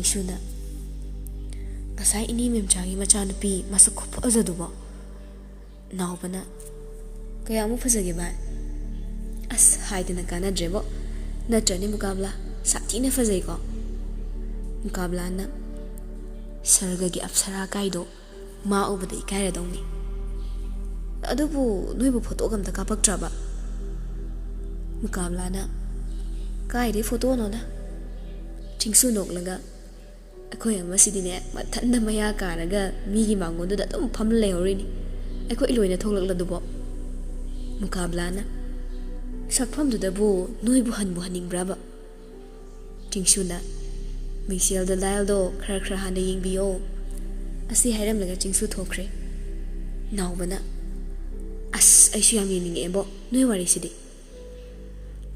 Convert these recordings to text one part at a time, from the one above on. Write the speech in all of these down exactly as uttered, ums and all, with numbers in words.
ꯏꯁꯨꯅ, "ꯉꯁꯥꯏ ꯏꯅꯦ ꯃꯦꯝꯆꯥꯒꯤ ꯃꯆꯥꯅꯨꯄꯤ ꯃꯁꯛ ꯈꯨꯐꯖꯗꯨꯕꯣ?" ꯅꯥꯎꯕꯅ, "ꯀꯌꯥꯃꯨꯛ ꯐꯖꯒꯦ ꯚꯥꯏ?" "ꯑꯁ, ꯍꯥꯏꯗꯅ ꯀꯥꯟꯅꯗ꯭ꯔꯦꯕꯣ꯫ ꯅꯠꯇ꯭ꯔꯅꯦ ꯃꯨꯀꯥꯕꯂꯥ? ꯁꯥꯊꯤꯅ ꯐꯖꯩꯀꯣ?" ꯃꯨꯀꯥꯕꯂꯥꯅ, "ꯁꯔꯒꯒꯤ ꯑꯞꯁꯔꯥ ꯀꯥꯏꯗꯣ ꯃꯥ ꯎꯕꯗ ꯏꯀꯥꯏꯔꯗꯧꯅꯤ꯫ ꯑꯗꯨꯕꯨ ꯅꯣꯏꯕꯨ ꯐꯣꯇꯣꯒ ꯑꯝꯇ ꯀꯥꯞꯄꯛꯇ꯭ꯔꯕ?" ꯃꯨꯀꯥꯕꯂꯥꯅ, "ꯀꯥꯏꯗꯩ ꯐꯣꯇꯣꯅꯣꯗ?" ꯆꯤꯡꯁꯨ ꯅꯣꯛꯂꯒ, "ꯑꯩꯈꯣꯏ ꯑꯃꯁꯤꯗꯤꯅꯦ, ꯃꯊꯟꯗ ꯃꯌꯥ ꯀꯥꯔꯒ ꯃꯤꯒꯤ ꯃꯥꯡꯒꯣꯟꯗꯨꯗ ꯑꯗꯨꯝ ꯐꯝ ꯂꯩꯍꯧꯔꯤꯅꯤ꯫ ꯑꯩꯈꯣꯏ ꯂꯣꯏꯅ ꯊꯣꯛꯂꯛꯂꯗꯨꯕꯣ?" ꯃꯨꯀꯥꯕꯂꯥꯅ, "ꯁꯛꯐꯝꯗꯨꯗꯕꯨ ꯅꯣꯏꯕꯨ ꯍꯟꯕꯨ ꯍꯟꯅꯤꯡꯕ꯭ꯔꯕ?" ꯆꯤꯡꯁꯨꯅ, "ꯃꯤꯡꯁꯦꯜꯗꯣ, ꯗꯥꯏꯜꯗꯣ ꯈꯔ ꯈꯔ ꯍꯥꯟꯅ ꯌꯦꯡꯕꯤꯌꯣ"꯫ ꯑꯁꯤ ꯍꯥꯏꯔꯝꯂꯒ ꯆꯤꯡꯁꯨ ꯊꯣꯛꯈ꯭ꯔꯦ꯫ ꯅꯥꯎꯕꯅ, "ꯑꯁ, ꯑꯩꯁꯨ ꯌꯥꯝ ꯌꯦꯡꯅꯤꯡꯉꯛꯑꯦꯕꯣ ꯅꯣꯏ ꯋꯥꯔꯤꯁꯤꯗꯤ"꯫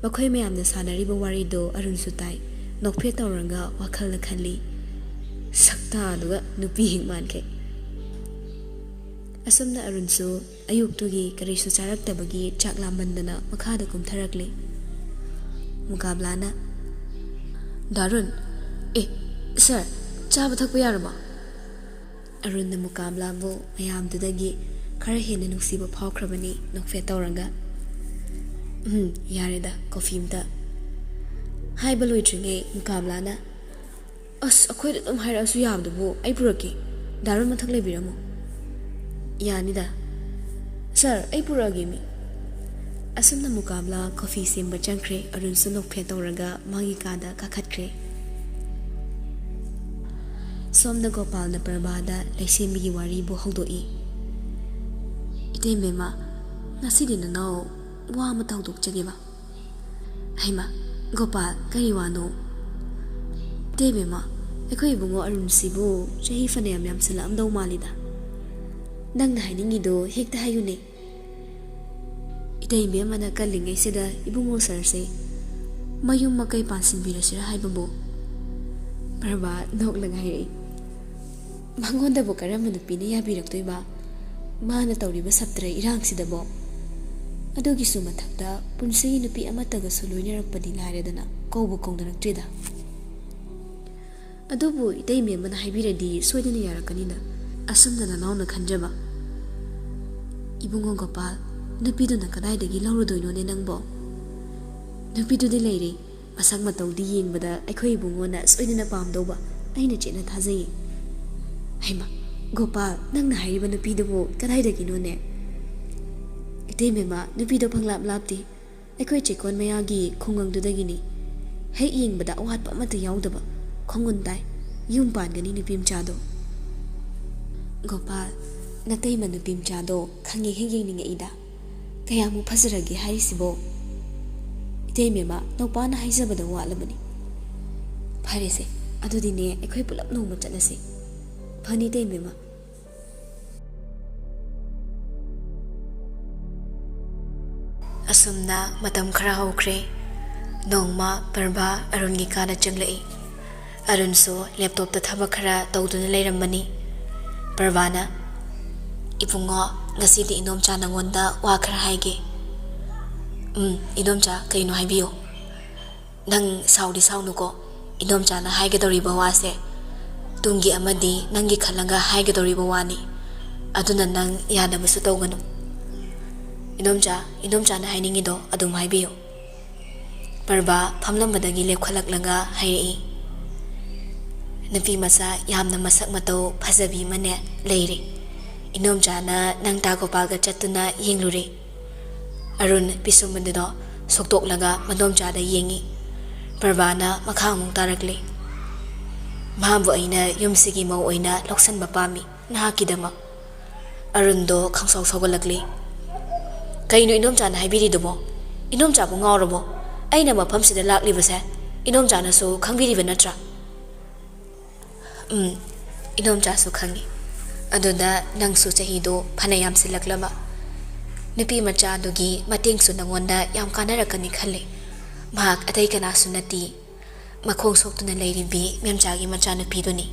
ꯃꯈꯣꯏ ꯃꯌꯥꯝꯅ ꯁꯥꯟꯅꯔꯤꯕ ꯋꯥꯔꯤꯗꯣ ꯑꯔꯨꯟꯁꯨ ꯇꯥꯏ꯫ ꯅꯣꯛꯐꯦꯠ ꯇꯧꯔꯒ ꯋꯥꯈꯜꯗ ꯈꯜꯂꯤ, "ꯁꯛꯇꯥꯗꯨꯒ ꯅꯨꯄꯤ ꯍꯦꯛ ꯃꯥꯟꯈꯩ"꯫ ꯑꯁꯨꯝꯅ ꯑꯔꯨꯟꯁꯨ ꯑꯌꯨꯛꯇꯨꯒꯤ ꯀꯔꯤꯁꯨ ꯆꯥꯔꯛꯇꯕꯒꯤ ꯆꯥꯛ ꯂꯥꯝꯃꯟꯗꯅ ꯃꯈꯥꯗ ꯀꯨꯝꯊꯔꯛꯂꯤ꯫ ꯃꯨꯀꯥꯕꯂꯥꯅ, "ꯗꯥꯔꯨꯟ, ꯑꯦ, ꯁꯥꯔ, ꯆꯥꯕ ꯊꯛꯄ ꯌꯥꯔꯕꯣ?" ꯑꯔꯨꯟꯅ ꯃꯨꯀꯥꯕꯂꯥꯕꯨ ꯃꯌꯥꯝꯗꯨꯗꯒꯤ ꯈꯔ ꯍꯦꯟꯅ ꯅꯨꯡꯁꯤꯕ ꯐꯥꯎꯈ꯭ꯔꯕꯅꯤ ꯅꯣꯛꯐꯦꯠ ꯇꯧꯔꯒ꯫ "ꯎꯝ, ꯌꯥꯔꯦꯗ, ꯀꯣꯐꯤ ꯑꯝꯇ"꯫ ꯍꯥꯏꯕ ꯂꯣꯏꯗ꯭ꯔꯤꯉꯩ ꯃꯨꯀꯥꯕꯂꯥꯅ, "ꯑꯁ, ꯑꯩꯈꯣꯏꯗ ꯑꯗꯨꯝ ꯍꯥꯏꯔꯛꯑꯁꯨ ꯌꯥꯕꯗꯨꯕꯨ, ꯑꯩ ꯄꯨꯔꯛꯀꯦ꯫ ꯗꯥꯔꯨꯟ ꯃꯊꯛ ꯂꯩꯕꯤꯔꯝꯃꯣ"꯫ "ꯌꯥꯅꯤꯗ꯫ ꯁꯥꯔ, ꯑꯩ ꯄꯨꯔꯛꯑꯒꯦ ꯃꯤ"꯫ ꯑꯁꯨꯝꯅ ꯃꯨꯀꯥꯕꯂꯥ ꯀꯣꯐꯤ ꯁꯦꯝꯕ ꯆꯪꯈ꯭ꯔꯦ꯫ ꯑꯔꯨꯟꯁꯨ ꯅꯣꯛꯐꯦꯠ ꯇꯧꯔꯒ ꯃꯥꯒꯤ ꯀꯥꯗ ꯀꯥꯈꯠꯈ꯭ꯔꯦ꯫ ꯁꯣꯝꯗ ꯒꯣꯄꯥꯜꯅ ꯄ꯭ꯔꯚꯥꯗ ꯂꯩꯁꯦꯝꯕꯤꯒꯤ ꯋꯥꯔꯤꯕꯨ ꯍꯧꯗꯣꯛꯏ꯫ "ꯏꯇꯩꯃ ꯏꯕꯦꯝꯃ, ꯉꯁꯤꯗꯤ ꯅꯅꯥꯎ ꯋꯥ ꯑꯃꯇ ꯍꯧꯗꯣꯛꯆꯒꯦꯕ"꯫ "ꯍꯩꯃꯥ, ꯒꯣꯄꯥꯜ, ꯀꯔꯤ ꯋꯥꯅꯣ?" "ꯏꯇꯩ ꯏꯕꯦꯝꯃ, ꯑꯩꯈꯣꯏ ꯏꯕꯨꯡꯉꯣ ꯑꯔꯨꯟꯁꯤꯕꯨ ꯆꯍꯤ ꯐꯅꯌꯥꯝ ꯌꯥꯝꯁꯤꯜꯂꯛꯑꯝꯗꯧ ꯃꯥꯜꯂꯤꯗ꯫ ꯅꯪꯅ ꯍꯥꯏꯅꯤꯡꯉꯤꯗꯣ ꯍꯦꯛꯇ ꯍꯥꯏꯌꯨꯅꯦ"꯫ "ꯏꯇꯩ ꯏꯕꯦꯝꯃꯅ ꯀꯜꯂꯤꯉꯩꯁꯤꯗ ꯏꯕꯨꯡꯉꯣ ꯁꯥꯔꯁꯦ ꯃꯌꯨꯝ ꯃꯀꯩ ꯄꯥꯟꯁꯤꯟꯕꯤꯔꯁꯤꯔꯥ ꯍꯥꯏꯕꯕꯨ?" ꯄ꯭ꯔꯚꯥ ꯅꯣꯛꯂꯒ ꯍꯥꯏꯔꯛꯏ꯫ "ꯃꯉꯣꯟꯗꯕꯨ ꯀꯔꯝꯕ ꯅꯨꯄꯤꯅ ꯌꯥꯕꯤꯔꯛꯇꯣꯏꯕ? ꯃꯥꯅ ꯇꯧꯔꯤꯕ ꯁꯥꯇ꯭ꯔ ꯏꯔꯥꯡꯁꯤꯗꯕꯣ? ꯑꯗꯨꯒꯤꯁꯨ ꯃꯊꯛꯇ ꯄꯨꯟꯁꯤꯒꯤ ꯅꯨꯄꯤ ꯑꯃꯠꯇꯒꯁꯨ ꯂꯣꯏꯅꯔꯛꯄꯗꯤ ꯂꯥꯏꯔꯗꯅ ꯀꯧꯕꯨ ꯀꯧꯅꯔꯛꯇ꯭ꯔꯤꯗ"꯫ ꯑꯗꯨꯕꯨ ꯏꯇꯩꯃ ꯑꯃꯅ ꯍꯥꯏꯕꯤꯔꯗꯤ ꯁꯣꯏꯗꯅ ꯌꯥꯔꯛꯀꯅꯤꯅ ꯑꯁꯨꯝꯅ ꯅꯅꯥꯎꯅ ꯈꯟꯖꯕ꯫ "ꯏꯕꯨꯡꯉꯣ ꯒꯣꯄꯥꯜ, ꯅꯨꯄꯤꯗꯨꯅ ꯀꯗꯥꯏꯗꯒꯤ ꯂꯧꯔꯨꯗꯣꯏꯅꯣꯅꯦ ꯅꯪꯕꯣ? ꯅꯨꯄꯤꯗꯨꯗꯤ ꯂꯩꯔꯦ, ꯃꯁꯛ ꯃꯇꯧꯗꯤ ꯌꯦꯡꯕꯗ ꯑꯩꯈꯣꯏ ꯏꯕꯨꯡꯉꯣꯅ ꯁꯣꯏꯗꯅ ꯄꯥꯝꯗꯧꯕ ꯑꯩꯅ ꯆꯦꯠꯅ ꯊꯥꯖꯩꯌꯦ꯫" "ꯍꯩꯃ, ꯒꯣꯄꯥꯜ, ꯅꯪꯅ ꯍꯥꯏꯔꯤꯕ ꯅꯨꯄꯤꯗꯨꯕꯨ ꯀꯗꯥꯏꯗꯒꯤꯅꯣꯅꯦ?" "ꯏꯇꯩꯃ, ꯅꯨꯄꯤꯗꯣ ꯄꯪꯂꯥꯞ ꯂꯥꯞꯇꯦ꯫ ꯑꯩꯈꯣꯏ ꯆꯦꯛꯀꯣꯟ ꯃꯌꯥꯒꯤ ꯈꯨꯡꯒꯪꯗꯨꯗꯒꯤꯅꯤ꯫ ꯍꯦꯛ ꯌꯦꯡꯕꯗ ꯑꯋꯥꯠꯄ ꯑꯃꯠꯇ ꯌꯥꯎꯗꯕ ꯈꯣꯡꯒꯨꯟ ꯇꯥꯏ꯫ ꯌꯨꯝ ꯄꯥꯟꯒꯅꯤ ꯅꯨꯄꯤ ꯃꯆꯥꯗꯣ꯫" "ꯒꯣꯄꯥꯜ, ꯅꯇꯩꯃ ꯅꯨꯄꯤ ꯃꯆꯥꯗꯣ ꯈꯪꯉꯦ ꯍꯦꯛ ꯌꯦꯡꯅꯤꯡꯉꯛꯏꯗ꯫ ꯀꯌꯥꯃꯨꯛ ꯐꯖꯔꯒꯦ ꯍꯥꯏꯔꯤꯁꯤꯕꯣ?" "ꯏꯇꯩꯃ, ꯅꯧꯄꯥꯅ ꯍꯥꯏꯖꯕꯗ ꯋꯥꯠꯂꯕꯅꯤ꯫" "ꯐꯔꯦꯁꯦ, ꯑꯗꯨꯗꯤꯅꯦ ꯑꯩꯈꯣꯏ ꯄꯨꯂꯞ ꯅꯣꯡꯃ ꯆꯠꯂꯁꯤ꯫" "ꯐꯅꯤ ꯏꯇꯩꯃ꯫" ꯑꯁꯨꯝꯅ ꯃꯇꯝ ꯈꯔ ꯍꯧꯈ꯭ꯔꯦ꯫ ꯅꯣꯡꯃ ꯄ꯭ꯔꯚꯥ ꯑꯔꯨꯟꯒꯤ ꯀꯥꯗ ꯆꯪꯂꯛꯏ꯫ ꯑꯔꯨꯟꯁꯨ ꯂꯦꯞꯇꯣꯞꯇ ꯊꯕꯛ ꯈꯔ ꯇꯧꯗꯨꯅ ꯂꯩꯔꯝꯕꯅꯤ꯫ ꯄ꯭ꯔꯚꯥꯅ, "ꯏꯕꯨꯡꯉꯣ, ꯉꯁꯤꯗꯤ ꯏꯗꯣꯝꯆꯥ ꯅꯉꯣꯟꯗ ꯋꯥ ꯈꯔ ꯍꯥꯏꯒꯦ꯫" "ꯎꯝ, ꯏꯗꯣꯝꯆꯥ, ꯀꯩꯅꯣ ꯍꯥꯏꯕꯤꯌꯨ꯫" "ꯅꯪ ꯁꯥꯎꯗꯤ ꯁꯥꯎꯅꯨꯀꯣ, ꯏꯗꯣꯝꯆꯥꯅ ꯍꯥꯏꯒꯗꯧꯔꯤꯕ ꯋꯥꯁꯦ ꯇꯨꯡꯒꯤ ꯑꯃꯗꯤ ꯅꯪꯒꯤ ꯈꯜꯂꯒ ꯍꯥꯏꯒꯗꯧꯔꯤꯕ ꯋꯥꯅꯤ꯫ ꯑꯗꯨꯅ ꯅꯪ ꯌꯥꯗꯕꯁꯨ ꯇꯧꯒꯅꯨ꯫" "ꯏꯗꯣꯝꯆꯥ, ꯏꯗꯣꯝꯆꯥꯅ ꯍꯥꯏꯅꯤꯡꯉꯤꯗꯣ ꯑꯗꯨꯝ ꯍꯥꯏꯕꯤꯌꯨ꯫" ꯄ꯭ꯔꯚꯥ ꯐꯝꯂꯝꯕꯗꯒꯤ ꯂꯦꯞꯈꯠꯂꯛꯂꯒ ꯍꯥꯏꯔꯛꯏ, "ꯅꯨꯄꯤ ꯃꯆꯥ ꯌꯥꯝꯅ ꯃꯁꯛ ꯃꯇꯧ ꯐꯖꯕꯤ ꯑꯃꯅꯦ ꯂꯩꯔꯦ꯫ ꯏꯗꯣꯝꯆꯥꯅ ꯅꯪ ꯇꯥ ꯒꯣꯄꯥꯜꯒ ꯆꯠꯇꯨꯅ ꯌꯦꯡꯂꯨꯔꯦ꯫" ꯑꯔꯨꯟ ꯄꯤꯁꯨꯝ ꯑꯗꯨꯗꯣ ꯁꯣꯛꯇꯣꯛꯂꯒ ꯃꯗꯣꯝꯆꯥꯗ ꯌꯦꯡꯉꯤ꯫ ꯄ꯭ꯔꯚꯥꯅ ꯃꯈꯥ ꯑꯃꯨꯛ ꯇꯥꯔꯛꯂꯤ, "ꯃꯍꯥꯛꯕꯨ ꯑꯩꯅ ꯌꯨꯝꯁꯤꯒꯤ ꯃꯧ ꯑꯣꯏꯅ ꯂꯧꯁꯤꯟꯕ ꯄꯥꯝꯃꯤ, ꯅꯍꯥꯛꯀꯤꯗꯃꯛ꯫" ꯑꯔꯨꯟꯗꯣ ꯈꯪꯁꯥꯎ ꯁꯥꯎꯒꯠꯂꯛꯂꯤ꯫ "ꯀꯩꯅꯣ ꯏꯗꯣꯝꯆꯥꯅ ꯍꯥꯏꯕꯤꯔꯤꯗꯨꯕꯣ? ꯏꯗꯣꯝꯆꯥꯕꯨ ꯉꯥꯎꯔꯕꯣ? ꯑꯩꯅ ꯃꯐꯝꯁꯤꯗ ꯂꯥꯛꯂꯤꯕꯁꯦ ꯏꯗꯣꯝꯆꯥꯅꯁꯨ ꯈꯪꯕꯤꯔꯤꯕ ꯅꯠꯇ꯭ꯔꯥ?" "ꯎꯝ, ꯏꯗꯣꯝꯆꯥꯁꯨ ꯈꯪꯉꯤ꯫ ꯑꯗꯨꯗ ꯅꯪꯁꯨ ꯆꯍꯤꯗꯣ ꯐꯅ ꯌꯥꯝꯁꯤꯜꯂꯛꯂꯕ꯫ ꯅꯨꯄꯤ ꯃꯆꯥꯗꯨꯒꯤ ꯃꯇꯦꯡꯁꯨ ꯅꯉꯣꯟꯗ ꯌꯥꯝ ꯀꯥꯟꯅꯔꯛꯀꯅꯤ ꯈꯜꯂꯤ꯫ ꯃꯍꯥꯛ ꯑꯇꯩ ꯀꯅꯥꯁꯨ ꯅꯠꯇꯦ, ꯃꯈꯣꯡ ꯁꯣꯛꯇꯨꯅ ꯂꯩꯔꯤꯕꯤ ꯃꯦꯝꯆꯥꯒꯤ ꯃꯆꯥꯅꯨꯄꯤꯗꯨꯅꯤ꯫"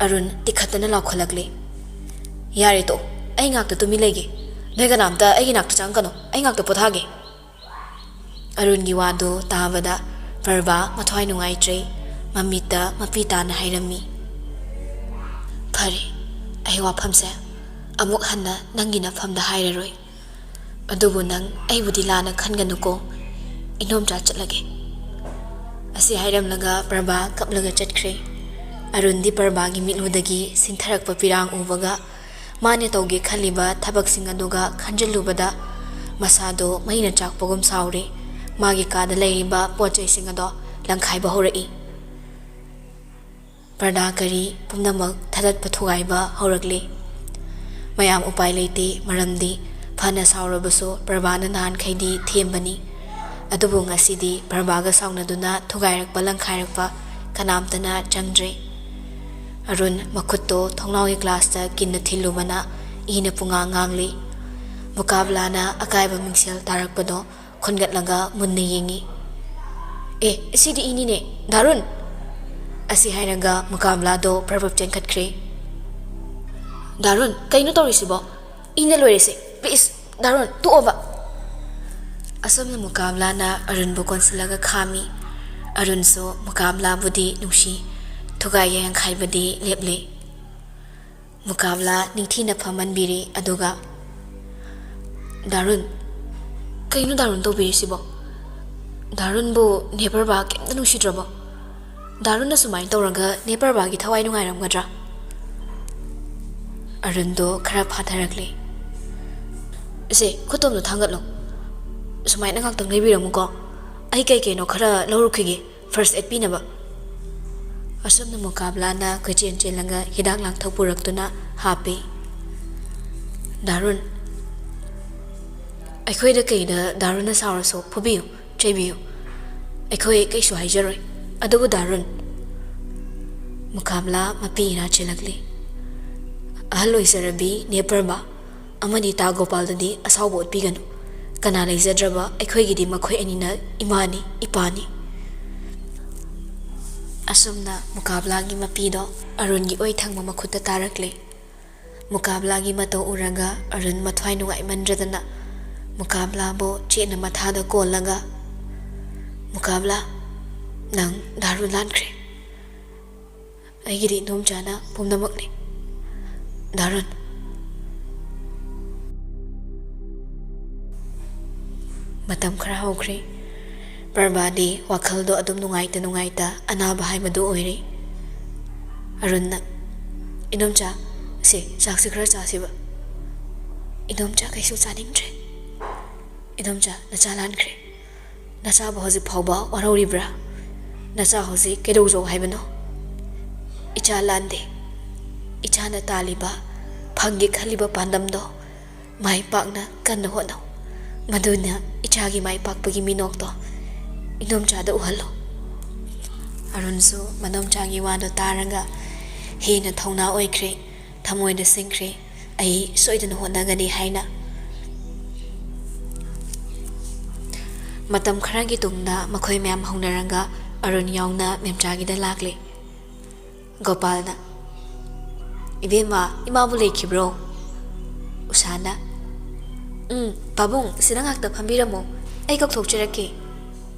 ꯑꯔꯨꯟ ꯇꯤꯈꯠꯇꯅ ꯂꯥꯎꯈꯠꯂꯛꯂꯤ, "ꯌꯥꯔꯦ ꯇꯣꯛꯑꯣ, ꯑꯩ ꯉꯥꯛꯇ ꯇꯨꯃꯤꯟ ꯂꯩꯒꯦ꯫ ꯅꯣꯏ ꯀꯅꯥꯝꯇ ꯑꯩꯒꯤ ꯅꯥꯛꯇ ꯆꯪꯒꯅꯨ, ꯑꯩ ꯉꯥꯛꯇ ꯄꯣꯊꯥꯒꯦ꯫" ꯑꯔꯨꯟꯒꯤ ꯋꯥꯗꯨ ꯇꯥꯕꯗ ꯄ꯭ꯔꯚꯥ ꯃꯊ꯭ꯋꯥꯏ ꯅꯨꯡꯉꯥꯏꯇ꯭ꯔꯦ꯫ ꯃꯃꯤꯠꯇ ꯃꯄꯤ ꯇꯥꯅ ꯍꯥꯏꯔꯝꯃꯤ꯫ "ꯐꯔꯦ, ꯑꯩ ꯋꯥꯐꯝꯁꯦ ꯑꯃꯨꯛ ꯍꯟꯅ ꯅꯪꯒꯤ ꯅꯐꯝꯗ ꯍꯥꯏꯔꯔꯣꯏ꯫ ꯑꯗꯨꯕꯨ ꯅꯪ ꯑꯩꯕꯨꯗꯤ ꯂꯥꯟꯅ ꯈꯟꯒꯅꯨꯀꯣ꯫ ꯏꯅꯣꯝꯆꯥ, ꯆꯠꯂꯒꯦ"꯫ ꯑꯁꯤ ꯍꯥꯏꯔꯝꯂꯒ ꯄ꯭ꯔꯚꯥ ꯀꯞꯂꯒ ꯆꯠꯈ꯭ꯔꯦ꯫ ꯑꯔꯨꯟꯗꯤ ꯄ꯭ꯔꯚꯥꯒꯤ ꯃꯤꯠꯂꯨꯗꯒꯤ ꯁꯤꯟꯊꯔꯛꯄ ꯄꯤꯔꯥꯡ ꯎꯕꯒ ꯃꯥꯅ ꯇꯧꯒꯦ ꯈꯜꯂꯤꯕ ꯊꯕꯛꯁꯤꯡ ꯑꯗꯨꯒ ꯈꯟꯖꯤꯜꯂꯨꯕꯗ ꯃꯁꯥꯗꯣ ꯃꯩꯅ ꯆꯥꯛꯄꯒꯨꯝ ꯁꯥꯎꯔꯦ꯫ ꯃꯥꯒꯤ ꯀꯥꯗ ꯂꯩꯔꯤꯕ ꯄꯣꯠ ꯆꯩꯁꯤꯡ ꯑꯗꯣ ꯂꯪꯈꯥꯏꯕ ꯍꯧꯔꯛꯏ꯫ ꯄꯔꯗꯥ ꯀꯔꯤ ꯄꯨꯝꯅꯃꯛ ꯊꯥꯗꯠꯄ ꯊꯨꯒꯥꯏꯕ ꯍꯧꯔꯛꯂꯤ꯫ ꯃꯌꯥꯝ ꯎꯄꯥꯏ ꯂꯩꯇꯦ, ꯃꯔꯝꯗꯤ ꯐꯅ ꯁꯥꯎꯔꯕꯁꯨ ꯄ꯭ꯔꯚꯥꯅ ꯅꯍꯥꯟꯈꯩꯗꯤ ꯊꯦꯝꯕꯅꯤ꯫ ꯑꯗꯨꯕꯨ ꯉꯁꯤꯗꯤ ꯄ꯭ꯔꯚꯥꯒ ꯁꯥꯎꯅꯗꯨꯅ ꯊꯨꯒꯥꯏꯔꯛꯄ ꯂꯪꯈꯥꯏꯔꯛꯄ ꯀꯅꯥꯝꯇꯅ ꯆꯪꯗ꯭ꯔꯦ꯫ ꯑꯔꯨꯟ ꯃꯈꯨꯠꯇꯣ ꯊꯣꯡꯅꯥꯎꯒꯤ ꯒ꯭ꯂꯥꯁꯇ ꯀꯤꯟꯅ ꯊꯤꯜꯂꯨꯕꯅ ꯏꯅ ꯄꯨꯡꯉꯥꯡ ꯉꯥꯡꯂꯤ꯫ ꯃꯨꯀꯥꯕꯂꯥꯅ ꯑꯀꯥꯏꯕ ꯃꯤꯡꯁꯦꯜ ꯇꯥꯔꯛꯄꯗꯣ ꯈꯨꯟꯒꯠꯂꯒ ꯃꯨꯟꯅ ꯌꯦꯡꯉꯤ꯫ "ꯑꯦ, ꯁꯤꯗꯤ ꯏꯅꯤꯅꯦ, ꯗꯥꯔꯨꯟ!" ꯑꯁꯤ ꯍꯥꯏꯔꯒ ꯃꯨꯀꯥꯕꯂꯥꯗꯣ ꯄ꯭ꯔꯚꯞ ꯆꯦꯟꯈꯠꯈ꯭ꯔꯦ꯫ "ꯗꯥꯔꯨꯟ, ꯀꯩꯅꯣ ꯇꯧꯔꯤꯁꯤꯕꯣ? ꯏꯅ ꯂꯣꯏꯔꯦꯁꯦ꯫ Please, ꯗꯥꯔꯨꯟ, ꯇꯣꯛꯑꯣꯕ!" ꯑꯁꯨꯝꯅ ꯃꯨꯀꯥꯕꯂꯥꯅ ꯑꯔꯨꯟꯕꯨ ꯀꯣꯟꯁꯤꯜꯂꯒ ꯈꯥꯝꯃꯤ꯫ ꯑꯔꯨꯟꯁꯨ ꯃꯨꯀꯥꯕꯂꯥꯕꯨꯗꯤ ꯅꯨꯡꯁꯤ, ꯊꯨꯒꯥꯏ ꯌꯥꯡꯈꯥꯏꯕꯗꯤ ꯂꯦꯞꯂꯦ꯫ ꯃꯨꯀꯥꯕꯂꯥ ꯅꯤꯡꯊꯤꯅ ꯐꯝꯍꯟꯕꯤꯔꯦ, ꯑꯗꯨꯒ, "ꯗꯥꯔꯨꯟ, ꯀꯩꯅꯣ ꯗꯥꯔꯨꯟ ꯇꯧꯕꯤꯔꯤꯁꯤꯕꯣ? ꯗꯥꯔꯨꯟꯕꯨ ꯅꯦꯄꯔꯕꯥ ꯀꯩꯝꯇ ꯅꯨꯡꯁꯤꯗ꯭ꯔꯕꯣ? ꯗꯥꯔꯨꯟꯅ ꯁꯨꯃꯥꯏꯅ ꯇꯧꯔꯒ ꯅꯦꯄꯔꯕꯥꯒꯤ ꯊꯋꯥꯏ ꯅꯨꯡꯉꯥꯏꯔꯝꯒꯗ꯭ꯔꯥ?" ꯑꯔꯨꯟꯗꯣ ꯈꯔ ꯐꯥꯊꯔꯛꯂꯦ꯫ "ꯁꯦ, ꯈꯨꯇꯣꯝꯗꯣ ꯊꯥꯡꯒꯠꯂꯣ꯫ ꯁꯨꯃꯥꯏꯅ ꯉꯥꯛꯇꯪ ꯂꯩꯕꯤꯔꯝꯃꯨꯀꯣ꯫ ꯑꯩ ꯀꯩ ꯀꯩꯅꯣ ꯈꯔ ꯂꯧꯔꯨꯈꯤꯒꯦ꯫ First aid ꯄꯤꯅꯕ"꯫ ꯑꯁꯨꯝꯅ ꯃꯨꯀꯥꯕꯂꯥꯅ ꯀꯣꯏꯆꯦꯟ ꯆꯦꯜꯂꯒ ꯍꯤꯗꯥꯛ ꯂꯥꯡꯊꯛ ꯄꯨꯔꯛꯇꯨꯅ ꯍꯥꯞꯄꯤ꯫ "ꯗꯥꯔꯨꯟ, ꯑꯩꯈꯣꯏꯗ ꯀꯩꯗ ꯗꯥꯔꯨꯟꯅ ꯁꯥꯎꯔꯁꯨ ꯐꯨꯕꯤꯌꯨ, ꯆꯩꯕꯤꯌꯨ꯫ ꯑꯩꯈꯣꯏ ꯀꯩꯁꯨ ꯍꯥꯏꯖꯔꯣꯏ꯫ ꯑꯗꯨꯕꯨ ꯗꯥꯔꯨꯟ"꯫ ꯃꯨꯀꯥꯕꯂꯥ ꯃꯄꯤ ꯏꯔꯥ ꯆꯦꯜꯂꯛꯂꯤ꯫ "ꯑꯍꯜ ꯑꯣꯏꯖꯔꯕꯤ ꯅꯦꯄꯔꯕꯥ ꯑꯃꯗꯤ ꯇꯥ ꯒꯣꯄꯥꯜꯗꯗꯤ ꯑꯁꯥꯎꯕ ꯎꯠꯄꯤꯒꯅꯨ꯫ ꯀꯅꯥ ꯂꯩꯖꯗ꯭ꯔꯕ ꯑꯩꯈꯣꯏꯒꯤꯗꯤ ꯃꯈꯣꯏ ꯑꯅꯤꯅ ꯏꯃꯥꯅꯤ, ꯏꯄꯥꯅꯤ"꯫ ꯑꯁꯨꯝꯅ ꯃꯨꯀꯥꯕꯂꯥꯒꯤ ꯃꯄꯤꯗꯣ ꯑꯔꯨꯟꯒꯤ ꯑꯣꯏ ꯊꯪꯕ ꯃꯈꯨꯠꯇ ꯇꯥꯔꯛꯂꯦ꯫ ꯃꯨꯀꯥꯕꯂꯥꯒꯤ ꯃꯇꯧ ꯎꯔꯒ ꯑꯔꯨꯟ ꯃꯊ꯭ꯋꯥꯏ ꯅꯨꯡꯉꯥꯏꯃꯟꯗ꯭ꯔꯗꯅ ꯃꯨꯀꯥꯕꯂꯥꯕꯨ ꯆꯦꯠꯅ ꯃꯊꯥꯗ ꯀꯣꯜꯂꯒ, "ꯃꯨꯀꯥꯕꯂꯥ, ꯅꯪ ꯗꯥꯔꯨꯟ ꯂꯥꯟꯈ꯭ꯔꯦ꯫ ꯑꯩꯒꯤꯗꯤ ꯏꯗꯣꯝꯆꯥꯅ ꯄꯨꯝꯅꯃꯛꯅꯤ꯫ ꯗꯥꯔꯨꯟ꯫ ꯃꯇꯝ ꯈꯔ ꯍꯧꯈ꯭ꯔꯦ꯫ ꯄ꯭ꯔꯚꯥꯗꯤ ꯋꯥꯈꯜꯗꯣ ꯑꯗꯨꯝ ꯅꯨꯡꯉꯥꯏꯇ ꯅꯨꯡꯉꯥꯏꯇ ꯑꯅꯥꯕ ꯍꯥꯏꯕꯗꯨ ꯑꯣꯏꯔꯦ꯫ ꯑꯔꯨꯟꯅ, "ꯏꯗꯣꯝꯆꯥ, ꯁꯦ, ꯆꯥꯛꯁꯤ ꯈꯔ ꯆꯥꯁꯤꯕ꯫ ꯏꯗꯣꯝꯆꯥ ꯀꯩꯁꯨ ꯆꯥꯅꯤꯡꯗ꯭ꯔꯦ꯫ ꯏꯗꯣꯝꯆꯥ, ꯅꯆꯥ ꯂꯥꯟꯈ꯭ꯔꯦ꯫ ꯅꯆꯥꯕꯨ ꯍꯧꯖꯤꯛ ꯐꯥꯎꯕ ꯋꯥꯔꯧꯔꯤꯕ꯭ꯔꯥ? ꯅꯆꯥ ꯍꯧꯖꯤꯛ ꯀꯩꯗꯧꯖꯧ ꯍꯥꯏꯕꯅꯣ? ꯏꯆꯥ ꯂꯥꯟꯗꯦ꯫ ꯏꯆꯥꯅ ꯇꯥꯜꯂꯤꯕ, ꯐꯪꯒꯦ ꯈꯜꯂꯤꯕ ꯄꯥꯟꯗꯝꯗꯣ ꯃꯥꯏ ꯄꯥꯛꯅ ꯀꯟꯅ ꯍꯣꯠꯅꯧ꯫ ꯃꯗꯨꯅ ꯏꯆꯥꯒꯤ ꯃꯥꯏ ꯄꯥꯛꯄꯒꯤ ꯃꯤꯅꯣꯛꯇꯣ ꯏꯗꯣꯝꯆꯥꯗ ꯎꯍꯜꯂꯣ꯫" ꯑꯔꯨꯟꯁꯨ ꯃꯗꯣꯝꯆꯥꯒꯤ ꯋꯥꯗꯣ ꯇꯥꯔꯒ ꯍꯦꯟꯅ ꯊꯧꯅꯥ ꯑꯣꯏꯈ꯭ꯔꯦ, ꯊꯃꯣꯏꯗ ꯁꯤꯡꯈ꯭ꯔꯦ꯫ "ꯑꯩ ꯁꯣꯏꯗꯅ ꯍꯣꯠꯅꯒꯅꯤ" ꯍꯥꯏꯅ꯫ ꯃꯇꯝ ꯈꯔꯒꯤ ꯇꯨꯡꯗ ꯃꯈꯣꯏ ꯃꯌꯥꯝ ꯍꯧꯅꯔꯒ ꯑꯔꯨꯟ ꯌꯥꯎꯅ ꯃꯦꯝꯆꯥꯒꯤꯗ ꯂꯥꯛꯂꯦ꯫ ꯒꯣꯄꯥꯜꯅ, "ꯏꯕꯦꯝꯃ, ꯏꯃꯥꯕꯨ ꯂꯩꯈꯤꯕ꯭ꯔꯣ?" ꯎꯁꯥꯅ, "ꯎꯝ, ꯄꯥꯕꯨꯡ, ꯁꯤꯗ ꯉꯥꯛꯇ ꯐꯝꯕꯤꯔꯝꯃꯣ, ꯑꯩ ꯀꯧꯊꯣꯛꯆꯔꯛꯀꯦ꯫"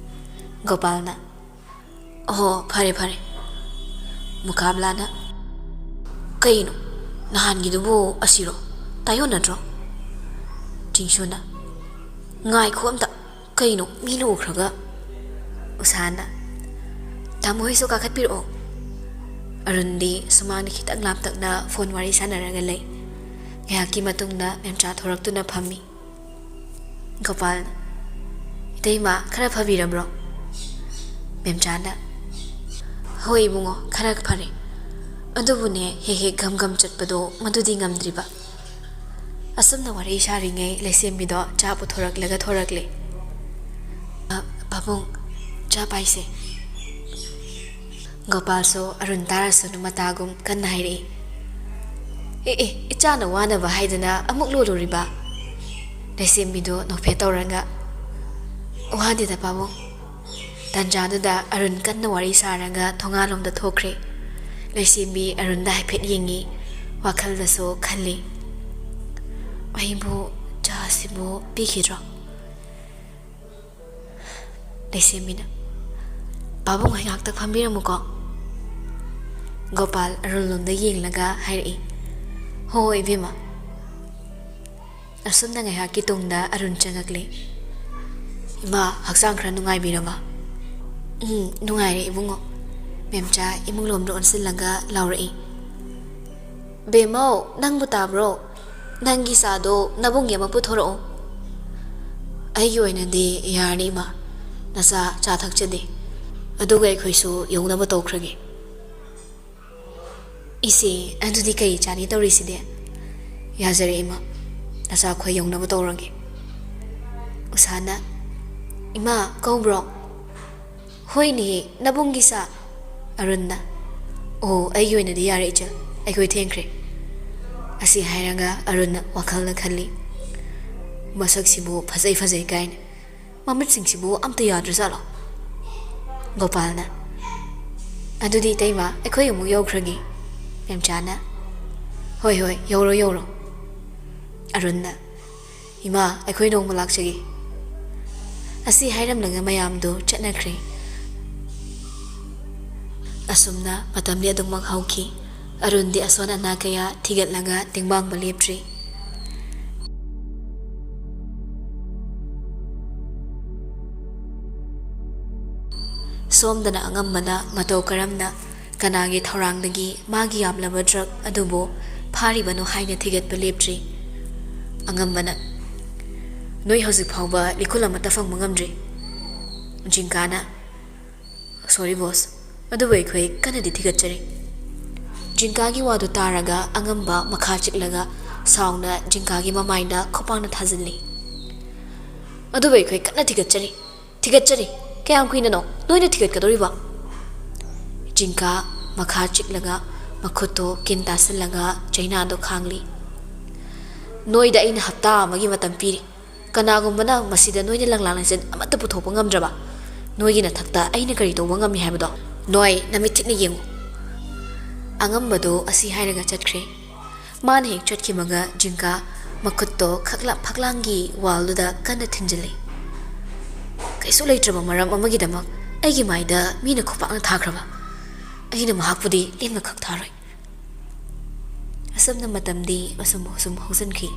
ꯒꯣꯄꯥꯜꯅ, "ꯑꯣꯍꯣ, ꯐꯔꯦ, ꯐꯔꯦ꯫" ꯃꯨꯀꯥꯝꯂꯥꯅ, "ꯀꯩꯅꯣ, ꯅꯍꯥꯟꯒꯤꯗꯨꯕꯨ ꯑꯁꯤꯔꯣ? ꯇꯥꯏꯌꯣꯟꯅꯗ꯭ꯔꯣ?" ꯆꯤꯡꯁꯨꯅ, "ꯉꯥꯏꯈꯣ ꯑꯝꯇ, ꯀꯩꯅꯣ, ꯃꯤ ꯂꯨꯈ꯭ꯔꯒ?" ꯎꯁꯥꯅ, "ꯇꯥꯃꯣ ꯍꯣꯏꯁꯨ ꯀꯥꯈꯠꯄꯤꯔꯛꯑꯣ꯫" ꯑꯔꯨꯟꯗꯤ ꯁꯨꯃꯥꯡꯗ ꯈꯤꯇꯪ ꯂꯥꯞꯇꯛꯅ ꯐꯣꯟ ꯋꯥꯔꯤ ꯁꯥꯟꯅꯔꯒ ꯂꯩ꯫ ꯉꯥꯏꯍꯥꯛꯀꯤ ꯃꯇꯨꯡꯗ ꯃꯦꯝꯆꯥ ꯊꯣꯔꯛꯇꯨꯅ ꯐꯝꯃꯤ꯫ ꯒꯣꯄꯥꯜꯅ, "ꯏꯇꯩꯃ, ꯈꯔ ꯐꯕꯤꯔꯕ꯭ꯔꯣ?" ꯃꯦꯝꯆꯥꯅ, "ꯍꯣꯏ ꯏꯕꯨꯡꯉꯣ, ꯈꯔ ꯐꯔꯦ꯫ ꯑꯗꯨꯕꯨꯅꯦ, ꯍꯦꯛ ꯍꯦꯛ ꯒꯝ ꯒꯝ ꯆꯠꯄꯗꯣ, ꯃꯗꯨꯗꯤ ꯉꯝꯗ꯭ꯔꯤꯕ꯫" ꯑꯁꯨꯝꯅ ꯋꯥꯔꯤ ꯁꯥꯔꯤꯉꯩ ꯂꯩꯁꯦꯝꯕꯤꯗꯣ ꯆꯥ ꯄꯨꯊꯣꯔꯛꯂꯒ ꯊꯣꯔꯛꯂꯦ꯫ "ꯑ, ꯄꯥꯕꯨꯡ, ꯆꯥ ꯄꯥꯏꯁꯦ꯫" ꯒꯣꯄꯥꯜꯁꯨ ꯑꯔꯨꯟ ꯇꯥꯔꯁꯅꯨ ꯃꯇꯥꯒꯨꯝ ꯀꯟꯅ ꯍꯥꯏꯔꯛꯏ꯫ "ꯑꯦ, ꯑꯦ, ꯏꯆꯥꯅ ꯋꯥꯅꯕ ꯍꯥꯏꯗꯅ ꯑꯃꯨꯛ ꯂꯣꯜꯂꯨꯔꯤꯕ?" ꯂꯩꯁꯦꯝꯕꯤꯗꯨ ꯅꯣꯛꯐꯦꯠ ꯇꯧꯔꯒ, "ꯋꯥꯗꯦꯗ ꯄꯥꯕꯨꯡ꯫" ꯇꯥꯟꯖꯥꯗꯨꯗ ꯑꯔꯨꯟ ꯀꯟꯅ ꯋꯥꯔꯤ ꯁꯥꯔꯒ ꯊꯣꯡꯒꯥꯜꯂꯣꯝꯗ ꯊꯣꯛꯈ꯭ꯔꯦ꯫ ꯂꯩꯁꯦꯝꯕꯤ ꯑꯔꯨꯟꯗ ꯍꯥꯏꯐꯦꯠ ꯌꯦꯡꯉꯤ, ꯋꯥꯈꯜꯗꯁꯨ ꯈꯜꯂꯤ, "ꯑꯩꯕꯨ ꯆꯥꯁꯤꯕꯨ ꯄꯤꯈꯤꯗ꯭ꯔꯣ?" ꯂꯩꯁꯦꯝꯕꯤꯅ, "ꯄꯥꯕꯨꯡ ꯍꯣꯏ ꯉꯥꯛꯇ ꯐꯝꯕꯤꯔꯝꯃꯨꯀꯣ꯫" ꯒꯣꯄꯥꯜ ꯑꯔꯨꯟꯂꯣꯝꯗ ꯌꯦꯡꯂꯒ ꯍꯥꯏꯔꯛꯏ, "ꯍꯣꯏ, ꯏꯕꯦꯝꯃ꯫" ꯑꯁꯨꯝꯅ ꯉꯥꯏꯍꯥꯛꯀꯤ ꯇꯨꯡꯗ ꯑꯔꯨꯟ ꯆꯪꯉꯛꯂꯦ꯫ "ꯏꯃꯥ, ꯍꯛꯆꯥꯡ ꯈꯔ ꯅꯨꯡꯉꯥꯏꯕꯤꯔꯕ?" "ꯎꯝ, ꯅꯨꯡꯉꯥꯏꯔꯦ, ꯏꯕꯨꯡꯉꯣ꯫" ꯃꯦꯝꯆꯥ ꯏꯃꯨꯡꯂꯣꯝꯗ ꯑꯣꯟꯁꯤꯜꯂꯒ ꯂꯥꯎꯔꯛꯏ, "ꯕꯦꯝꯃꯧ, ꯅꯪꯕꯨ ꯇꯥꯕ꯭ꯔꯣ? ꯅꯪꯒꯤ ꯆꯥꯗꯣ ꯅꯕꯨꯡꯒꯤ ꯑꯃ ꯄꯨꯊꯣꯔꯛꯑꯣ꯫" "ꯑꯩꯒꯤ ꯑꯣꯏꯅꯗꯤ ꯌꯥꯔꯅꯤ, ꯏꯃꯥ꯫ ꯅꯆꯥ ꯆꯥ ꯊꯛꯆꯗꯦ꯫ ꯑꯗꯨꯒ ꯑꯩꯈꯣꯏꯁꯨ ꯌꯧꯅꯕ ꯇꯧꯈ꯭ꯔꯒꯦ꯫" "ꯏꯆꯦ, ꯑꯗꯨꯗꯤ ꯀꯩ ꯆꯥꯅꯤ ꯇꯧꯔꯤꯁꯤꯗꯤ?" "ꯌꯥꯖꯔꯦ, ꯏꯃꯥ꯫ ꯅꯆꯥ ꯑꯩꯈꯣꯏ ꯌꯧꯅꯕ ꯇꯧꯔꯒꯦ꯫" ꯎꯁꯥꯅ, "ꯏꯃꯥ ꯀꯧꯕ꯭ꯔꯣ?" "ꯍꯣꯏꯅꯦ, ꯅꯕꯨꯡꯒꯤ ꯆꯥ꯫" ꯑꯔꯨꯟꯅ, "ꯑꯣ, ꯑꯩꯒꯤ ꯑꯣꯏꯅꯗꯤ ꯌꯥꯔꯦ, ꯏꯆꯜ꯫ ꯑꯩꯈꯣꯏ ꯊꯦꯡꯈ꯭ꯔꯦ꯫" ꯑꯁꯤ ꯍꯥꯏꯔꯒ ꯑꯔꯨꯟꯅ ꯋꯥꯈꯜꯗ ꯈꯜꯂꯤ, "ꯃꯁꯛꯁꯤꯕꯨ ꯐꯖꯩ ꯐꯖꯩ ꯀꯥꯏꯅ꯫ ꯃꯃꯤꯠꯁꯤꯡꯁꯤꯕꯨ ꯑꯝꯇ ꯌꯥꯗ꯭ꯔꯖꯥꯠꯂꯣ?" ꯒꯣꯄꯥꯜꯅ, "ꯑꯗꯨꯗꯤ ꯏꯇꯩꯃ, ꯑꯩꯈꯣꯏ ꯑꯃꯨꯛ ꯌꯧꯈ꯭ꯔꯒꯦ꯫" ꯃꯦꯝꯆꯥꯅ, "ꯍꯣꯏ, ꯍꯣꯏ, ꯌꯧꯔꯣ, ꯌꯧꯔꯣ꯫" ꯑꯔꯨꯟꯅ, "ꯏꯃꯥ, ꯑꯩꯈꯣꯏ ꯅꯣꯡꯃ ꯂꯥꯛꯆꯒꯦ꯫" ꯑꯁꯤ ꯍꯥꯏꯔꯝꯂꯒ ꯃꯌꯥꯝꯗꯨ ꯆꯠꯅꯈ꯭ꯔꯦ꯫ ꯑꯁꯨꯝꯅ ꯃꯇꯝꯗꯤ ꯑꯗꯨꯃꯛ ꯍꯧꯈꯤ꯫ ꯑꯔꯨꯟꯗꯤ ꯑꯁꯣꯟ ꯑꯅꯥ ꯀꯌꯥ ꯊꯤꯒꯠꯂꯒ ꯇꯦꯡꯕꯥꯡꯕ ꯂꯦꯞꯇ꯭ꯔꯤ꯫ ꯁꯣꯝꯗꯅ ꯑꯉꯝꯕꯅ ꯃꯇꯧ ꯀꯔꯝꯅ ꯀꯅꯥꯒꯤ ꯊꯧꯔꯥꯡꯗꯒꯤ ꯃꯥꯒꯤ ꯌꯥꯝꯂꯕ ꯗ꯭ꯔꯒ ꯑꯗꯨꯕꯨ ꯐꯥꯔꯤꯕꯅꯣ ꯍꯥꯏꯅ ꯊꯤꯒꯠꯄ ꯂꯦꯞꯇ꯭ꯔꯤ꯫ ꯑꯉꯝꯕꯅ, "ꯅꯣꯏ ꯍꯧꯖꯤꯛ ꯐꯥꯎꯕ ꯂꯤꯈꯨꯜ ꯑꯃꯠꯇ ꯐꯪꯕ ꯉꯝꯗ꯭ꯔꯤ꯫" ꯖꯤꯡꯀꯥꯅ, "ꯁꯣꯔꯤ ꯕꯣꯁ, ꯑꯗꯨꯕꯨ ꯑꯩꯈꯣꯏ ꯀꯟꯅꯗꯤ ꯊꯤꯒꯠꯆꯔꯤ꯫" ꯖꯤꯡꯀꯥꯒꯤ ꯋꯥꯗꯨ ꯇꯥꯔꯒ ꯑꯉꯝꯕ ꯃꯈꯥ ꯆꯤꯛꯂꯒ ꯁꯥꯎꯅ ꯖꯤꯡꯀꯥꯒꯤ ꯃꯃꯥꯏꯗ ꯈꯨꯄꯥꯛꯅ ꯊꯥꯖꯤꯜꯂꯤ꯫ "ꯑꯗꯨꯕꯨ ꯑꯩꯈꯣꯏ ꯀꯟꯅ ꯊꯤꯒꯠꯆꯔꯤ, ꯊꯤꯒꯠꯆꯔꯤ꯫ ꯀꯌꯥꯝ ꯀꯨꯏꯅꯅꯣ ꯅꯣꯏꯅ ꯊꯤꯒꯠꯀꯗꯧꯔꯤꯕ?" ꯖꯤꯡꯀꯥ ꯃꯈꯥ ꯆꯤꯛꯂꯒ ꯃꯈꯨꯠꯇꯣ ꯀꯤꯟ ꯇꯥꯁꯤꯜꯂꯒ ꯆꯩꯅꯥꯗꯣ ꯈꯥꯡꯂꯤ꯫ "ꯅꯣꯏꯗ ꯑꯩꯅ ꯍꯞꯇꯥ ꯑꯃꯒꯤ ꯃꯇꯝ ꯄꯤꯔꯤ꯫ ꯀꯅꯥꯒꯨꯝꯕꯅ ꯃꯁꯤꯗ ꯅꯣꯏꯅ ꯂꯪꯂꯥ ꯂꯪꯆꯠ ꯑꯃꯠꯇ ꯄꯨꯊꯣꯛꯄ ꯉꯝꯗ꯭ꯔꯕ, ꯅꯣꯏꯒꯤ ꯅꯊꯛꯇ ꯑꯩꯅ ꯀꯔꯤ ꯇꯧꯕ ꯉꯝꯃꯤ ꯍꯥꯏꯕꯗꯣ ꯅꯣꯏ ꯅꯃꯤꯠ ꯊꯤꯠꯅ ꯌꯦꯡꯉꯨ꯫" ꯑꯉꯝꯕꯗꯣ ꯑꯁꯤ ꯍꯥꯏꯔꯒ ꯆꯠꯈ꯭ꯔꯦ꯫ ꯃꯥꯅ ꯍꯦꯛ ꯆꯠꯈꯤꯕꯒ ꯖꯤꯡꯀꯥ ꯃꯈꯨꯠꯇꯣ ꯈꯛꯂꯥꯡ ꯐꯛꯂꯥꯡꯒꯤ ꯋꯥꯜꯗꯨꯗ ꯀꯟꯅ ꯊꯤꯟꯖꯤꯜꯂꯤ꯫ "ꯀꯩꯁꯨ ꯂꯩꯇ꯭ꯔꯕ ꯃꯔꯝ ꯑꯃꯒꯤꯗꯃꯛ ꯑꯩꯒꯤ ꯃꯥꯏꯗ ꯃꯤꯅ ꯈꯨꯄꯥꯛꯅ ꯊꯥꯈ꯭ꯔꯕ? ꯑꯩꯅ ꯃꯍꯥꯛꯄꯨꯗꯤ ꯂꯦꯝꯅ ꯈꯛ ꯊꯥꯔꯣꯏ꯫ ꯑꯁꯨꯝꯅ ꯃꯇꯝꯗꯤ ꯑꯁꯨꯝ ꯑꯁꯨꯝ ꯍꯧꯖꯤꯟꯈꯤ꯫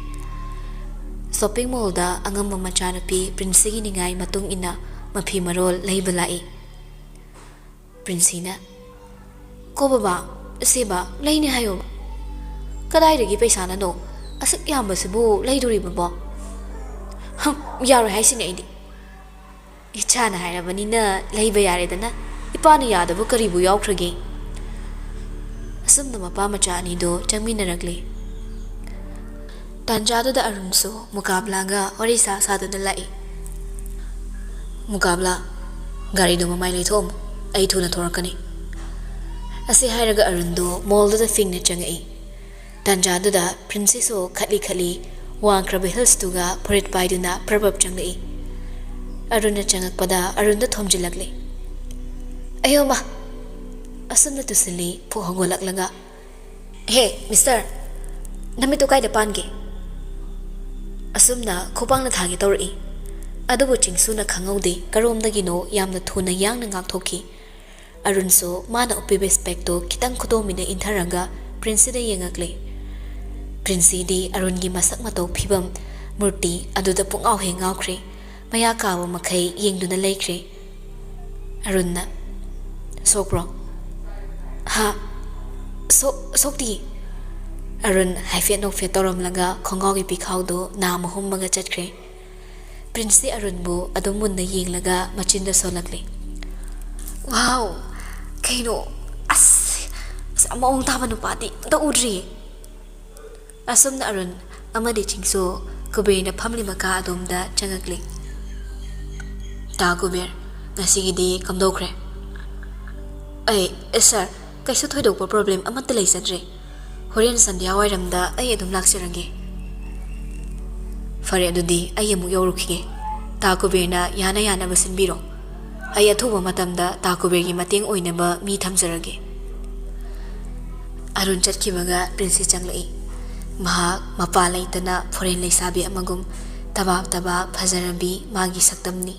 ꯁꯣꯄꯤꯡ ꯃꯣꯜꯗ ꯑꯉꯝꯕ ꯃꯆꯥꯅꯨꯄꯤ ꯄ꯭ꯔꯤꯟꯁꯤꯒꯤ ꯅꯤꯡꯉꯥꯏ ꯃꯇꯨꯡ ꯏꯟꯅ ꯃꯐꯤ ꯃꯔꯣꯜ ꯂꯩꯕ ꯂꯥꯛꯏ꯫ ꯄ꯭ꯔꯤꯟꯁꯤꯅ, "ꯀꯣ ꯕꯕꯥ, ꯁꯦ ꯕꯥ, ꯂꯩꯅꯤ ꯍꯥꯏꯌꯣ꯫ ꯀꯗꯥꯏꯗꯒꯤ ꯄꯩꯁꯥꯅꯅꯣ? ꯑꯁꯨꯛ ꯌꯥꯝꯕꯁꯤꯕꯨ ꯂꯩꯗꯣꯔꯤꯕꯕꯣ? ꯍꯝ, ꯌꯥꯔꯣꯏ ꯍꯥꯏꯁꯤꯅꯦ ꯑꯩꯗꯤ꯫ ꯏꯆꯥꯅ ꯍꯥꯏꯔꯕꯅꯤꯅ ꯂꯩꯕ ꯌꯥꯔꯦꯗꯅ꯫ ꯏꯄꯥꯅ ꯌꯥꯗꯕ ꯀꯔꯤꯕꯨ ꯌꯥꯎꯈ꯭ꯔꯒꯦ?" ꯑꯁꯨꯝꯅ ꯃꯄꯥ ꯃꯆꯥ ꯑꯅꯤꯗꯣ ꯆꯪꯃꯤꯟꯅꯔꯛꯂꯦ꯫ ꯇꯥꯟꯖꯥꯗꯨꯗ ꯑꯔꯨꯟꯁꯨ ꯃꯨꯀꯥꯕꯂꯥꯒ ꯋꯥꯔꯤ ꯁꯥ ꯁꯥꯗꯨꯅ ꯂꯥꯛꯏ꯫ "ꯃꯨꯀꯥꯕꯂꯥ, ꯒꯥꯔꯤꯗꯨ ꯃꯃꯥꯏ ꯂꯩꯊꯣꯛꯑꯝꯃꯨ, ꯑꯩ ꯊꯨꯅ ꯊꯣꯔꯛꯀꯅꯤ꯫" ꯑꯁꯤ ꯍꯥꯏꯔꯒ ꯑꯔꯨꯟꯗꯨ ꯃꯣꯜꯗꯨꯗ ꯐꯤꯡꯅ ꯆꯪꯉꯛꯏ꯫ ꯇꯥꯟꯖꯥꯗꯨꯗ ꯄ꯭ꯔꯤꯟꯁꯤꯁꯨ ꯈꯠꯂꯤ ꯈꯠꯂꯤ ꯋꯥꯡꯈ꯭ꯔꯕ ꯍꯤꯜꯁꯇꯨꯒ ꯐꯨꯔꯤꯠ ꯄꯥꯏꯗꯨꯅ ꯄ꯭ꯔꯞ ꯄ꯭ꯔꯞ ꯆꯪꯂꯛꯏ꯫ ꯑꯔꯨꯟꯅ ꯆꯪꯉꯛꯄꯗ ꯑꯔꯨꯟꯗ ꯊꯣꯝꯖꯤꯜꯂꯛꯂꯦ꯫ "ꯑꯌꯣ ꯃꯥ!" ꯑꯁꯨꯝꯅ ꯇꯨꯁꯤꯜꯂꯤ ꯐꯨꯛ ꯍꯧꯒꯠꯂꯛꯂꯒ, "ꯍꯦ, ꯃꯤꯁꯇꯔ, ꯅꯃꯤꯠꯇꯨ ꯀꯥꯏꯗ ꯄꯥꯟꯒꯦ?" ꯑꯁꯨꯝꯅ ꯈꯨꯄꯥꯡꯅ ꯊꯥꯒꯦ ꯇꯧꯔꯛꯏ꯫ ꯑꯗꯨꯕꯨ ꯆꯤꯡꯁꯨꯅ ꯈꯪꯍꯧꯗꯦ ꯀꯔꯣꯝꯗꯒꯤꯅꯣ ꯌꯥꯝꯅ ꯊꯨꯅ ꯌꯥꯡꯅ ꯉꯥꯛꯊꯣꯛꯈꯤ꯫ ꯑꯔꯨꯟꯁꯨ ꯃꯥꯅ ꯎꯞꯄꯤꯕ ꯏꯁꯄꯦꯛꯇꯨ ꯈꯤꯇꯪ ꯈꯨꯗꯣꯝꯕꯤꯅ ꯏꯟꯊꯔꯒ ꯄ꯭ꯔꯤꯟꯁꯤꯗ ꯌꯦꯡꯉꯛꯂꯦ꯫ ꯄ꯭ꯔꯤꯟꯁꯤꯗꯤ ꯑꯔꯨꯟꯒꯤ ꯃꯁꯛ ꯃꯇꯧ ꯐꯤꯕꯝ ꯃꯨꯔꯇꯤ ꯑꯗꯨꯗ ꯄꯨꯡꯉꯥꯎ ꯍꯦꯛ ꯉꯥꯎꯈ꯭ꯔꯦ꯫ ꯃꯌꯥ ꯀꯥꯕ ꯃꯈꯩ ꯌꯦꯡꯗꯨꯅ ꯂꯩꯈ꯭ꯔꯦ꯫ ꯑꯔꯨꯟꯅ, "ꯁꯣꯛꯄ꯭ꯔꯣ?" "ꯍꯥ? ꯁꯣꯛ-, ꯁꯣꯛꯇꯤꯌꯦ꯫" ꯑꯔꯨꯟ ꯍꯥꯏꯐꯦꯠ ꯅꯣꯛꯐꯦꯠ ꯇꯧꯔꯝꯂꯒ ꯈꯣꯡꯒ꯭ꯔꯥꯎꯒꯤ ꯄꯤꯈꯥꯎꯗꯨ ꯅꯥꯝꯃ ꯍꯨꯝꯃꯒ ꯆꯠꯈ꯭ꯔꯦ꯫ ꯄ꯭ꯔꯤꯟꯁꯇꯤ ꯑꯔꯨꯟꯕꯨ ꯑꯗꯨꯝ ꯃꯨꯟꯅ ꯌꯦꯡꯂꯒ ꯃꯆꯤꯟꯗ ꯁꯣꯜꯂꯛꯂꯦ꯫ "ꯋꯥꯎ! ꯀꯩꯅꯣ? ꯑꯁ! ꯑꯁ, ꯃꯑꯣꯡ ꯇꯥꯕ ꯅꯨꯄꯥꯗꯤ ꯑꯝꯇ ꯎꯗ꯭ꯔꯤꯌꯦ꯫" ꯑꯁꯨꯝꯅ ꯑꯔꯨꯟ ꯑꯃꯗꯤ ꯆꯤꯡꯁꯨ ꯀꯨꯕꯦꯔꯅ ꯐꯝꯂꯤꯕ ꯀꯥ ꯑꯗꯣꯝꯗ ꯆꯪꯉꯛꯂꯤ꯫ "ꯇꯥ ꯀꯨꯕꯦꯔ, ꯉꯁꯤꯒꯤꯗꯤ ꯀꯝꯗꯧꯈ꯭ꯔꯦ?" "ꯑꯩ, ꯁꯥꯔ, ꯀꯩꯁꯨ ꯊꯣꯏꯗꯣꯛꯄ ꯄ꯭ꯔꯣꯕ꯭ꯂꯦꯝ ꯑꯃꯠꯇ ꯂꯩꯖꯗ꯭ꯔꯦ꯫ ꯍꯣꯔꯦꯟ ꯁꯟꯙ꯭ꯌꯥ ꯋꯥꯏꯔꯝꯗ ꯑꯩ ꯑꯗꯨꯝ ꯂꯥꯛꯆꯔꯒꯦ꯫" "ꯐꯔꯦ, ꯑꯗꯨꯗꯤ ꯑꯩ ꯑꯃꯨꯛ ꯌꯧꯔꯨꯈꯤꯒꯦ꯫ ꯇꯥ ꯀꯨꯕꯦꯔꯅ ꯌꯥꯅ ꯌꯥꯅꯕ ꯁꯤꯟꯕꯤꯔꯣ꯫ ꯑꯩ ꯑꯊꯨꯕ ꯃꯇꯝꯗ ꯇꯥ ꯀꯨꯕꯦꯔꯒꯤ ꯃꯇꯦꯡ ꯑꯣꯏꯅꯕ ꯃꯤ ꯊꯝꯖꯔꯒꯦ꯫" ꯑꯔꯨꯟ ꯆꯠꯈꯤꯕꯒ ꯄ꯭ꯔꯤꯟꯁꯤ ꯆꯪꯂꯛꯏ꯫ ꯃꯍꯥꯛ ꯃꯄꯥ ꯂꯩꯇꯅ ꯐꯣꯔꯦꯟ ꯂꯩꯁꯥꯕꯤ ꯑꯃꯒꯨꯝ ꯇꯕꯥꯞ ꯇꯕꯥꯞ ꯐꯖꯔꯝꯕꯤ ꯃꯥꯒꯤ ꯁꯛꯇꯝꯅꯤ꯫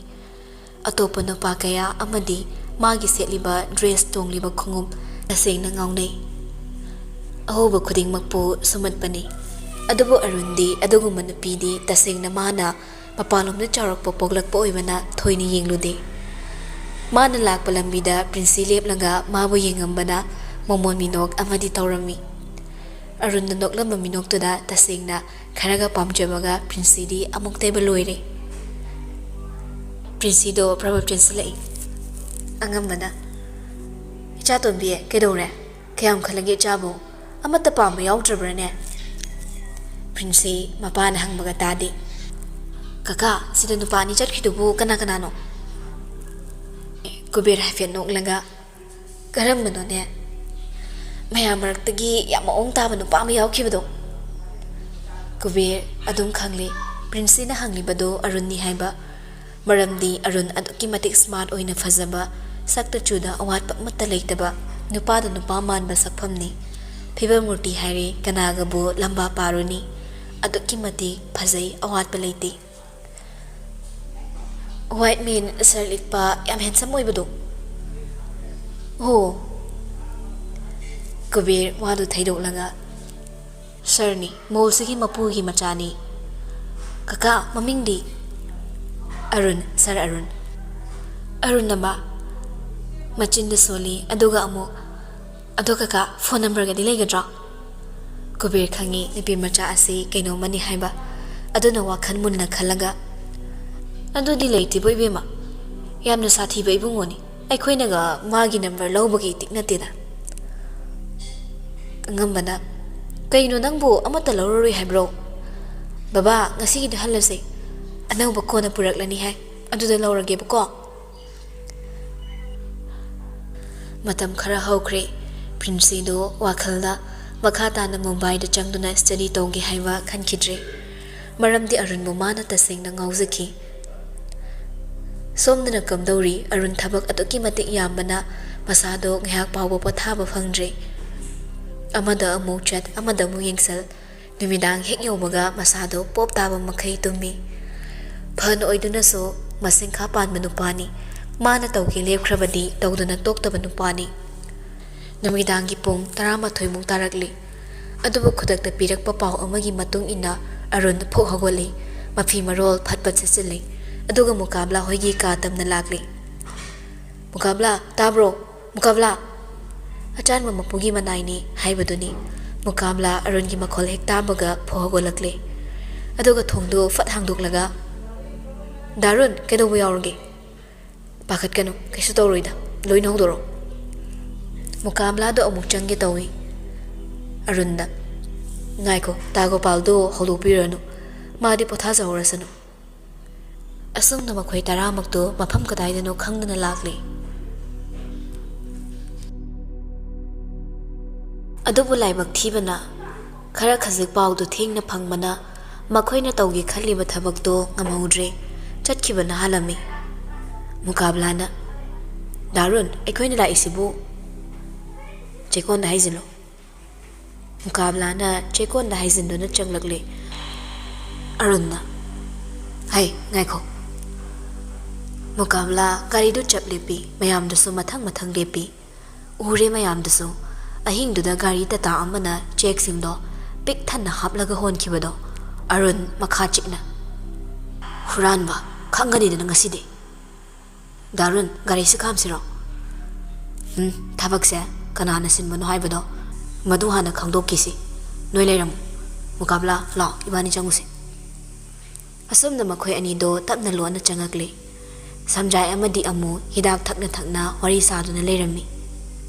ꯑꯇꯣꯞꯄ ꯅꯨꯄꯥ ꯀꯌꯥ ꯑꯃꯗꯤ ꯃꯥꯒꯤ ꯁꯦꯠꯂꯤꯕ ꯗ꯭ꯔꯦꯁ, ꯇꯣꯡꯂꯤꯕ ꯈꯣꯡꯎꯞ ꯇꯁꯦꯡꯅ ꯉꯥꯎꯅꯩ꯫ ꯑꯍꯣꯕ ꯈꯨꯗꯤꯡꯃꯛꯄꯨ ꯁꯨꯝꯍꯠꯄꯅꯤ꯫ ꯑꯗꯨꯕꯨ ꯑꯔꯨꯟꯗꯤ ꯑꯗꯨꯒꯨꯝꯕ ꯅꯨꯄꯤꯗꯤ ꯇꯁꯦꯡꯅ ꯃꯥꯅ ꯃꯄꯥꯟꯂꯣꯝꯗ ꯆꯥꯎꯔꯛꯄ ꯄꯣꯛꯂꯛꯄ ꯑꯣꯏꯕꯅ ꯊꯣꯏꯅ ꯌꯦꯡꯂꯨꯗꯦ꯫ ꯃꯥꯅ ꯂꯥꯛꯄ ꯂꯝꯕꯤꯗ ꯄ꯭ꯔꯤꯟꯁꯤ ꯂꯦꯞꯂꯒ ꯃꯥꯕꯨ ꯌꯦꯡꯉꯝꯕꯅ ꯃꯣꯃꯣꯟ ꯃꯤꯅꯣꯛ ꯑꯃꯗꯤ ꯇꯧꯔꯝꯃꯤ꯫ ꯑꯔꯨꯟꯅ ꯅꯣꯛꯂꯝꯕ ꯃꯤꯅꯣꯛꯇꯨꯗ ꯇꯁꯦꯡꯅ ꯈꯔꯒ ꯄꯥꯝꯖꯕꯒ ꯄ꯭ꯔꯤꯟꯁꯤꯗꯤ ꯑꯃꯨꯛꯇꯣꯏꯕ ꯂꯣꯏꯔꯦ꯫ ꯄ꯭ꯔꯤꯟꯁꯤꯗꯣ ꯄ꯭ꯔꯚꯞ ꯆꯦꯟꯁꯤꯜꯂꯛꯏ꯫ ꯑꯉꯝꯕꯅ, "ꯏꯆꯥ ꯇꯣꯝꯕꯤ, ꯀꯩꯗꯧꯔꯦ? ꯀꯌꯥꯝ ꯈꯜꯂꯒꯦ ꯏꯆꯥꯕꯨ? ꯑꯃꯠꯇ ꯄꯥꯝꯕ ꯌꯥꯎꯗ꯭ꯔꯕ꯭ꯔꯥꯅꯦ?" ꯄ꯭ꯔꯤꯟꯁꯤ ꯃꯄꯥꯅ ꯍꯪꯕꯒ ꯇꯥꯗꯦ꯫ "ꯀꯀꯥ, ꯁꯤꯗ ꯅꯨꯄꯥ ꯑꯅꯤ ꯆꯠꯈꯤꯗꯨꯕꯨ ꯀꯅꯥ ꯀꯅꯥꯅꯣ?" ꯀꯨꯕꯦꯔ ꯍꯥꯏꯐꯦꯠ ꯅꯣꯛꯂꯒ, "ꯀꯔꯝꯕꯅꯣꯅꯦ? ꯃꯌꯥꯝ ꯃꯔꯛꯇꯒꯤ ꯌꯥꯝ ꯃꯑꯣꯡ ꯇꯥꯕ ꯅꯨꯄꯥ ꯑꯃ ꯌꯥꯎꯈꯤꯕꯗꯣ?" ꯀꯨꯕꯦꯔ ꯑꯗꯨꯝ ꯈꯪꯂꯦ, ꯄ꯭ꯔꯤꯟꯁꯤꯅ ꯍꯪꯂꯤꯕꯗꯣ ꯑꯔꯨꯟꯅꯤ ꯍꯥꯏꯕ꯫ ꯃꯔꯝꯗꯤ ꯑꯔꯨꯟ ꯑꯗꯨꯛꯀꯤ ꯃꯇꯤꯛ smart ꯑꯣꯏꯅ ꯐꯖꯕ, ꯁꯛꯇ ꯆꯨꯗ ꯑꯋꯥꯠꯄ ꯑꯃꯠꯇ ꯂꯩꯇꯕ, ꯅꯨꯄꯥꯗ ꯅꯨꯄꯥ ꯃꯥꯟꯕ ꯁꯛꯐꯝꯅꯤ꯫ ꯐꯤꯕꯝ ꯃꯨꯔꯇꯤ ꯍꯥꯏꯔꯦ, ꯀꯅꯥꯒꯕꯨ ꯂꯝꯕꯥ ꯄꯥꯔꯨꯅꯤ? ꯑꯗꯨꯛꯀꯤ ꯃꯇꯤꯛ ꯐꯖꯩ, ꯑꯋꯥꯠꯄ ꯂꯩꯇꯦ꯫ White man, shirt ꯂꯤꯠꯄ, ꯌꯥꯝ handsome ꯑꯣꯏꯕꯗꯣ꯫ "ꯑꯣ꯫" ꯀꯨꯕꯦꯔ ꯋꯥꯗꯨ ꯊꯩꯗꯣꯛꯂꯒ, "Sirꯅꯤ, mallꯁꯤꯒꯤ ꯃꯄꯨꯒꯤ ꯃꯆꯥꯅꯤ꯫" "ꯀꯀꯥ, ꯃꯃꯤꯡꯗꯤ?" "ꯑꯔꯨꯟ, sir ꯑꯔꯨꯟ꯫" "ꯑꯔꯨꯟ ꯑꯃ?" ꯃꯆꯤꯟꯗ ꯁꯣꯜꯂꯤ, ꯑꯗꯨꯒ ꯑꯃꯨꯛ, "ꯑꯗꯣ ꯀꯀꯥ, phone numberꯒꯗꯤ ꯂꯩꯒꯗ꯭ꯔꯣ?" ꯀꯨꯕꯦꯔ ꯈꯪꯉꯤ ꯅꯨꯄꯤ ꯃꯆꯥ ꯑꯁꯤ ꯀꯩꯅꯣꯝꯃꯅꯤ ꯍꯥꯏꯕ, ꯑꯗꯨꯅ ꯋꯥꯈꯜ ꯃꯨꯟꯅ ꯈꯜꯂꯒ, "ꯑꯗꯨꯗꯤ ꯂꯩꯇꯦꯕꯣ ꯏꯕꯦꯝꯃ, ꯌꯥꯝꯅ ꯁꯥꯊꯤꯕ ꯏꯕꯨꯡꯉꯣꯅꯤ, ꯑꯩꯈꯣꯏꯅꯒ ꯃꯥꯒꯤ number ꯂꯧꯕꯒꯤ ꯏꯇꯤꯛ ꯅꯠꯇꯦꯗ꯫" ꯑꯉꯝꯕꯅ, "ꯀꯩꯅꯣ ꯅꯪꯕꯨ ꯑꯃꯠꯇ ꯂꯧꯔꯔꯣꯏ ꯍꯥꯏꯕ꯭ꯔꯣ?" "ꯕꯕꯥ, ꯉꯁꯤꯒꯤꯗꯤ ꯍꯜꯂꯁꯦ, ꯑꯅꯧꯕ ꯀꯣꯟꯅ ꯄꯨꯔꯛꯂꯅꯤ ꯍꯥꯏ, ꯑꯗꯨꯗ ꯂꯧꯔꯒꯦꯕꯀꯣ꯫" ꯃꯇꯝ ꯈꯔ ꯍꯧꯈ꯭ꯔꯦ꯫ ꯄ꯭ꯔꯤꯟꯁꯤꯗꯣ ꯋꯥꯈꯜꯗ ꯃꯈꯥ ꯇꯥꯅ ꯃꯨꯝꯕꯥꯏꯗ ꯆꯪꯗꯨꯅ study ꯇꯧꯒꯦ ꯍꯥꯏꯕ ꯈꯟꯈꯤꯗ꯭ꯔꯦ꯫ ꯃꯔꯝꯗꯤ ꯑꯔꯨꯟꯕꯨ ꯃꯥꯅ ꯇꯁꯦꯡꯅ ꯉꯥꯎꯖꯈꯤ꯫ ꯁꯣꯝꯗꯅ ꯀꯝꯗꯧꯔꯤ? ꯑꯔꯨꯟ ꯊꯕꯛ ꯑꯗꯨꯛꯀꯤ ꯃꯇꯤꯛ ꯌꯥꯝꯕꯅ ꯃꯁꯥꯗꯣ ꯉꯥꯏꯍꯥꯛ ꯐꯥꯎꯕ ꯄꯣꯊꯥꯕ ꯐꯪꯗ꯭ꯔꯦ꯫ ꯑꯃꯗ ꯑꯃꯨꯛ ꯆꯠ, ꯑꯃꯗ ꯑꯃꯨꯛ ꯌꯦꯡꯁꯜ, ꯅꯨꯃꯤꯗꯥꯡ ꯍꯦꯛ ꯌꯧꯕꯒ ꯃꯁꯥꯗꯣ ꯄꯣꯞ ꯇꯥꯕ ꯃꯈꯩ ꯇꯨꯝꯃꯤ꯫ ꯐꯟ ꯑꯣꯏꯗꯨꯅꯁꯨ ꯃꯁꯤꯡꯈꯥ ꯄꯥꯟꯕ ꯅꯨꯄꯥꯅꯤ꯫ ꯃꯥꯅ ꯇꯧꯒꯦ ꯂꯦꯞꯈ꯭ꯔꯕꯗꯤ ꯇꯧꯗꯅ ꯇꯣꯛꯇꯕ ꯅꯨꯄꯥꯅꯤ꯫ ꯅꯨꯃꯤꯗꯥꯡꯒꯤ ꯄꯨꯡ ꯇꯔꯥꯃꯥꯊꯣꯏꯃꯨꯛ ꯇꯥꯔꯛꯂꯤ꯫ ꯑꯗꯨꯕꯨ ꯈꯨꯗꯛꯇ ꯄꯤꯔꯛꯄ ꯄꯥꯎ ꯑꯃꯒꯤ ꯃꯇꯨꯡ ꯏꯟꯅ ꯑꯔꯨꯟ ꯐꯨꯛ ꯍꯧꯒꯠꯂꯤ꯫ ꯃꯐꯤ ꯃꯔꯣꯜ ꯐꯠ ꯐꯠ ꯁꯦꯠꯆꯤꯜꯂꯤ꯫ ꯑꯗꯨꯒ ꯃꯨꯀꯥꯕꯂꯥ ꯍꯣꯏꯒꯤ ꯀꯥ ꯇꯝꯅ ꯂꯥꯛꯂꯤ꯫ "ꯃꯨꯀꯥꯕꯂꯥ, ꯇꯥꯕ꯭ꯔꯣ? ꯃꯨꯀꯥꯕꯂꯥ!" ꯑꯆꯥꯟꯕ ꯃꯄꯨꯒꯤ ꯃꯅꯥꯏꯅꯤ ꯍꯥꯏꯕꯗꯨꯅꯤ꯫ ꯃꯨꯀꯥꯕꯂꯥ ꯑꯔꯨꯟꯒꯤ ꯃꯈꯣꯜ ꯍꯦꯛ ꯇꯥꯕꯒ ꯐꯨꯛ ꯍꯧꯒꯠꯂꯛꯂꯤ꯫ ꯑꯗꯨꯒ ꯊꯣꯡꯗꯨ ꯐꯠ ꯍꯥꯡꯗꯣꯛꯂꯒ, "ꯗꯥꯔꯨꯟ, ꯀꯩꯗꯧꯕ ꯌꯥꯎꯔꯒꯦ?" "ꯄꯥꯈꯠꯀꯅꯨ, ꯀꯩꯁꯨ ꯇꯧꯔꯣꯏꯗ꯫ ꯂꯣꯏꯅ ꯍꯧꯗꯣꯔꯛꯑꯣ꯫" ꯃꯨꯀꯥꯕꯂꯥꯗꯣ ꯑꯃꯨꯛ ꯆꯪꯒꯦ ꯇꯧꯏ꯫ ꯑꯔꯨꯟꯗ, "ꯉꯥꯏꯈꯣ, ꯇꯥ ꯒꯣꯄꯥꯜꯗꯣ ꯍꯧꯗꯣꯛꯄꯤꯔꯅꯨ꯫ ꯃꯥꯗꯤ ꯄꯣꯊꯥꯖꯍꯧꯔꯁꯅꯨ꯫" ꯑꯁꯨꯝꯅ ꯃꯈꯣꯏ ꯇꯔꯥꯃꯛꯇꯨ ꯃꯐꯝ ꯀꯗꯥꯏꯗꯅꯣ ꯈꯪꯗꯅ ꯂꯥꯛꯂꯤ꯫ ꯑꯗꯨꯕꯨ ꯂꯥꯏꯕꯛ ꯊꯤꯕꯅ, ꯈꯔ ꯈꯖꯤꯛ ꯄꯥꯎꯗꯨ ꯊꯦꯡꯅ ꯐꯪꯕꯅ, ꯃꯈꯣꯏꯅ ꯇꯧꯒꯦ ꯈꯜꯂꯤꯕ ꯊꯕꯛꯇꯨ ꯉꯝꯍꯧꯗ꯭ꯔꯦ꯫ ꯆꯠꯈꯤꯕꯅ ꯍꯥꯜꯂꯝꯃꯤ꯫ ꯃꯨꯀꯥꯕꯂꯥꯅ, "ꯗꯥꯔꯨꯟ, ꯑꯩꯈꯣꯏꯅ ꯂꯥꯛꯏꯁꯤꯕꯨ ꯆꯦꯛꯀꯣꯟꯗ ꯍꯥꯏꯖꯤꯜꯂꯣ꯫" ꯃꯨꯀꯥꯕꯂꯥꯅ ꯆꯦꯛꯀꯣꯟꯗ ꯍꯥꯏꯖꯤꯟꯗꯨꯅ ꯆꯪꯂꯛꯂꯦ꯫ ꯑꯔꯨꯟꯅ, "ꯍꯩ, ꯉꯥꯏꯈꯣ꯫" ꯃꯨꯀꯥꯕꯂꯥ ꯒꯥꯔꯤꯗꯨ ꯆꯞ ꯂꯦꯞꯄꯤ꯫ ꯃꯌꯥꯝꯗꯨꯁꯨ ꯃꯊꯪ ꯃꯊꯪ ꯂꯦꯞꯄꯤ꯫ ꯎꯔꯦ ꯃꯌꯥꯝꯗꯨꯁꯨ꯫ ꯑꯍꯤꯡꯗꯨꯗ ꯒꯥꯔꯤ ꯇꯥꯇꯥ ꯑꯃꯅ ꯆꯦꯛꯁꯤꯡꯗꯣ ꯄꯤꯛ ꯊꯟꯅ ꯍꯥꯞꯂꯒ ꯍꯣꯟꯈꯤꯕꯗꯣ꯫ ꯑꯔꯨꯟ ꯃꯈꯥ ꯆꯤꯛꯅ, "ꯍꯨꯔꯥꯟꯕ ꯈꯪꯒꯅꯤꯗꯅ ꯉꯁꯤꯗꯤ꯫ ꯗꯥꯔꯨꯟ, ꯒꯥꯔꯤꯁꯤ ꯈꯥꯝꯁꯤꯔꯣ?" "ꯎꯝ, ꯊꯕꯛꯁꯦ ꯀꯅꯥꯅ ꯁꯤꯟꯕꯅꯣ ꯍꯥꯏꯕꯗꯣ ꯃꯗꯨ ꯍꯥꯟꯅ ꯈꯪꯗꯣꯛꯈꯤꯁꯤ꯫ ꯅꯣꯏ ꯂꯩꯔꯝꯃꯨ꯫ ꯃꯨꯀꯥꯕꯂꯥ, ꯂꯥꯛꯑꯣ, ꯏꯕꯥꯅꯤ ꯆꯪꯉꯨꯁꯤ꯫" ꯑꯁꯨꯝꯅ ꯃꯈꯣꯏ ꯑꯅꯤꯗꯣ ꯇꯞꯅ ꯂꯣꯟꯅ ꯆꯪꯉꯛꯂꯤ꯫ ꯁꯝꯖꯥꯏ ꯑꯃꯗꯤ ꯑꯃꯨ ꯍꯤꯗꯥꯛ ꯊꯛꯅ ꯊꯛꯅ ꯋꯥꯔꯤ ꯁꯥꯗꯨꯅ ꯂꯩꯔꯝꯃꯤ꯫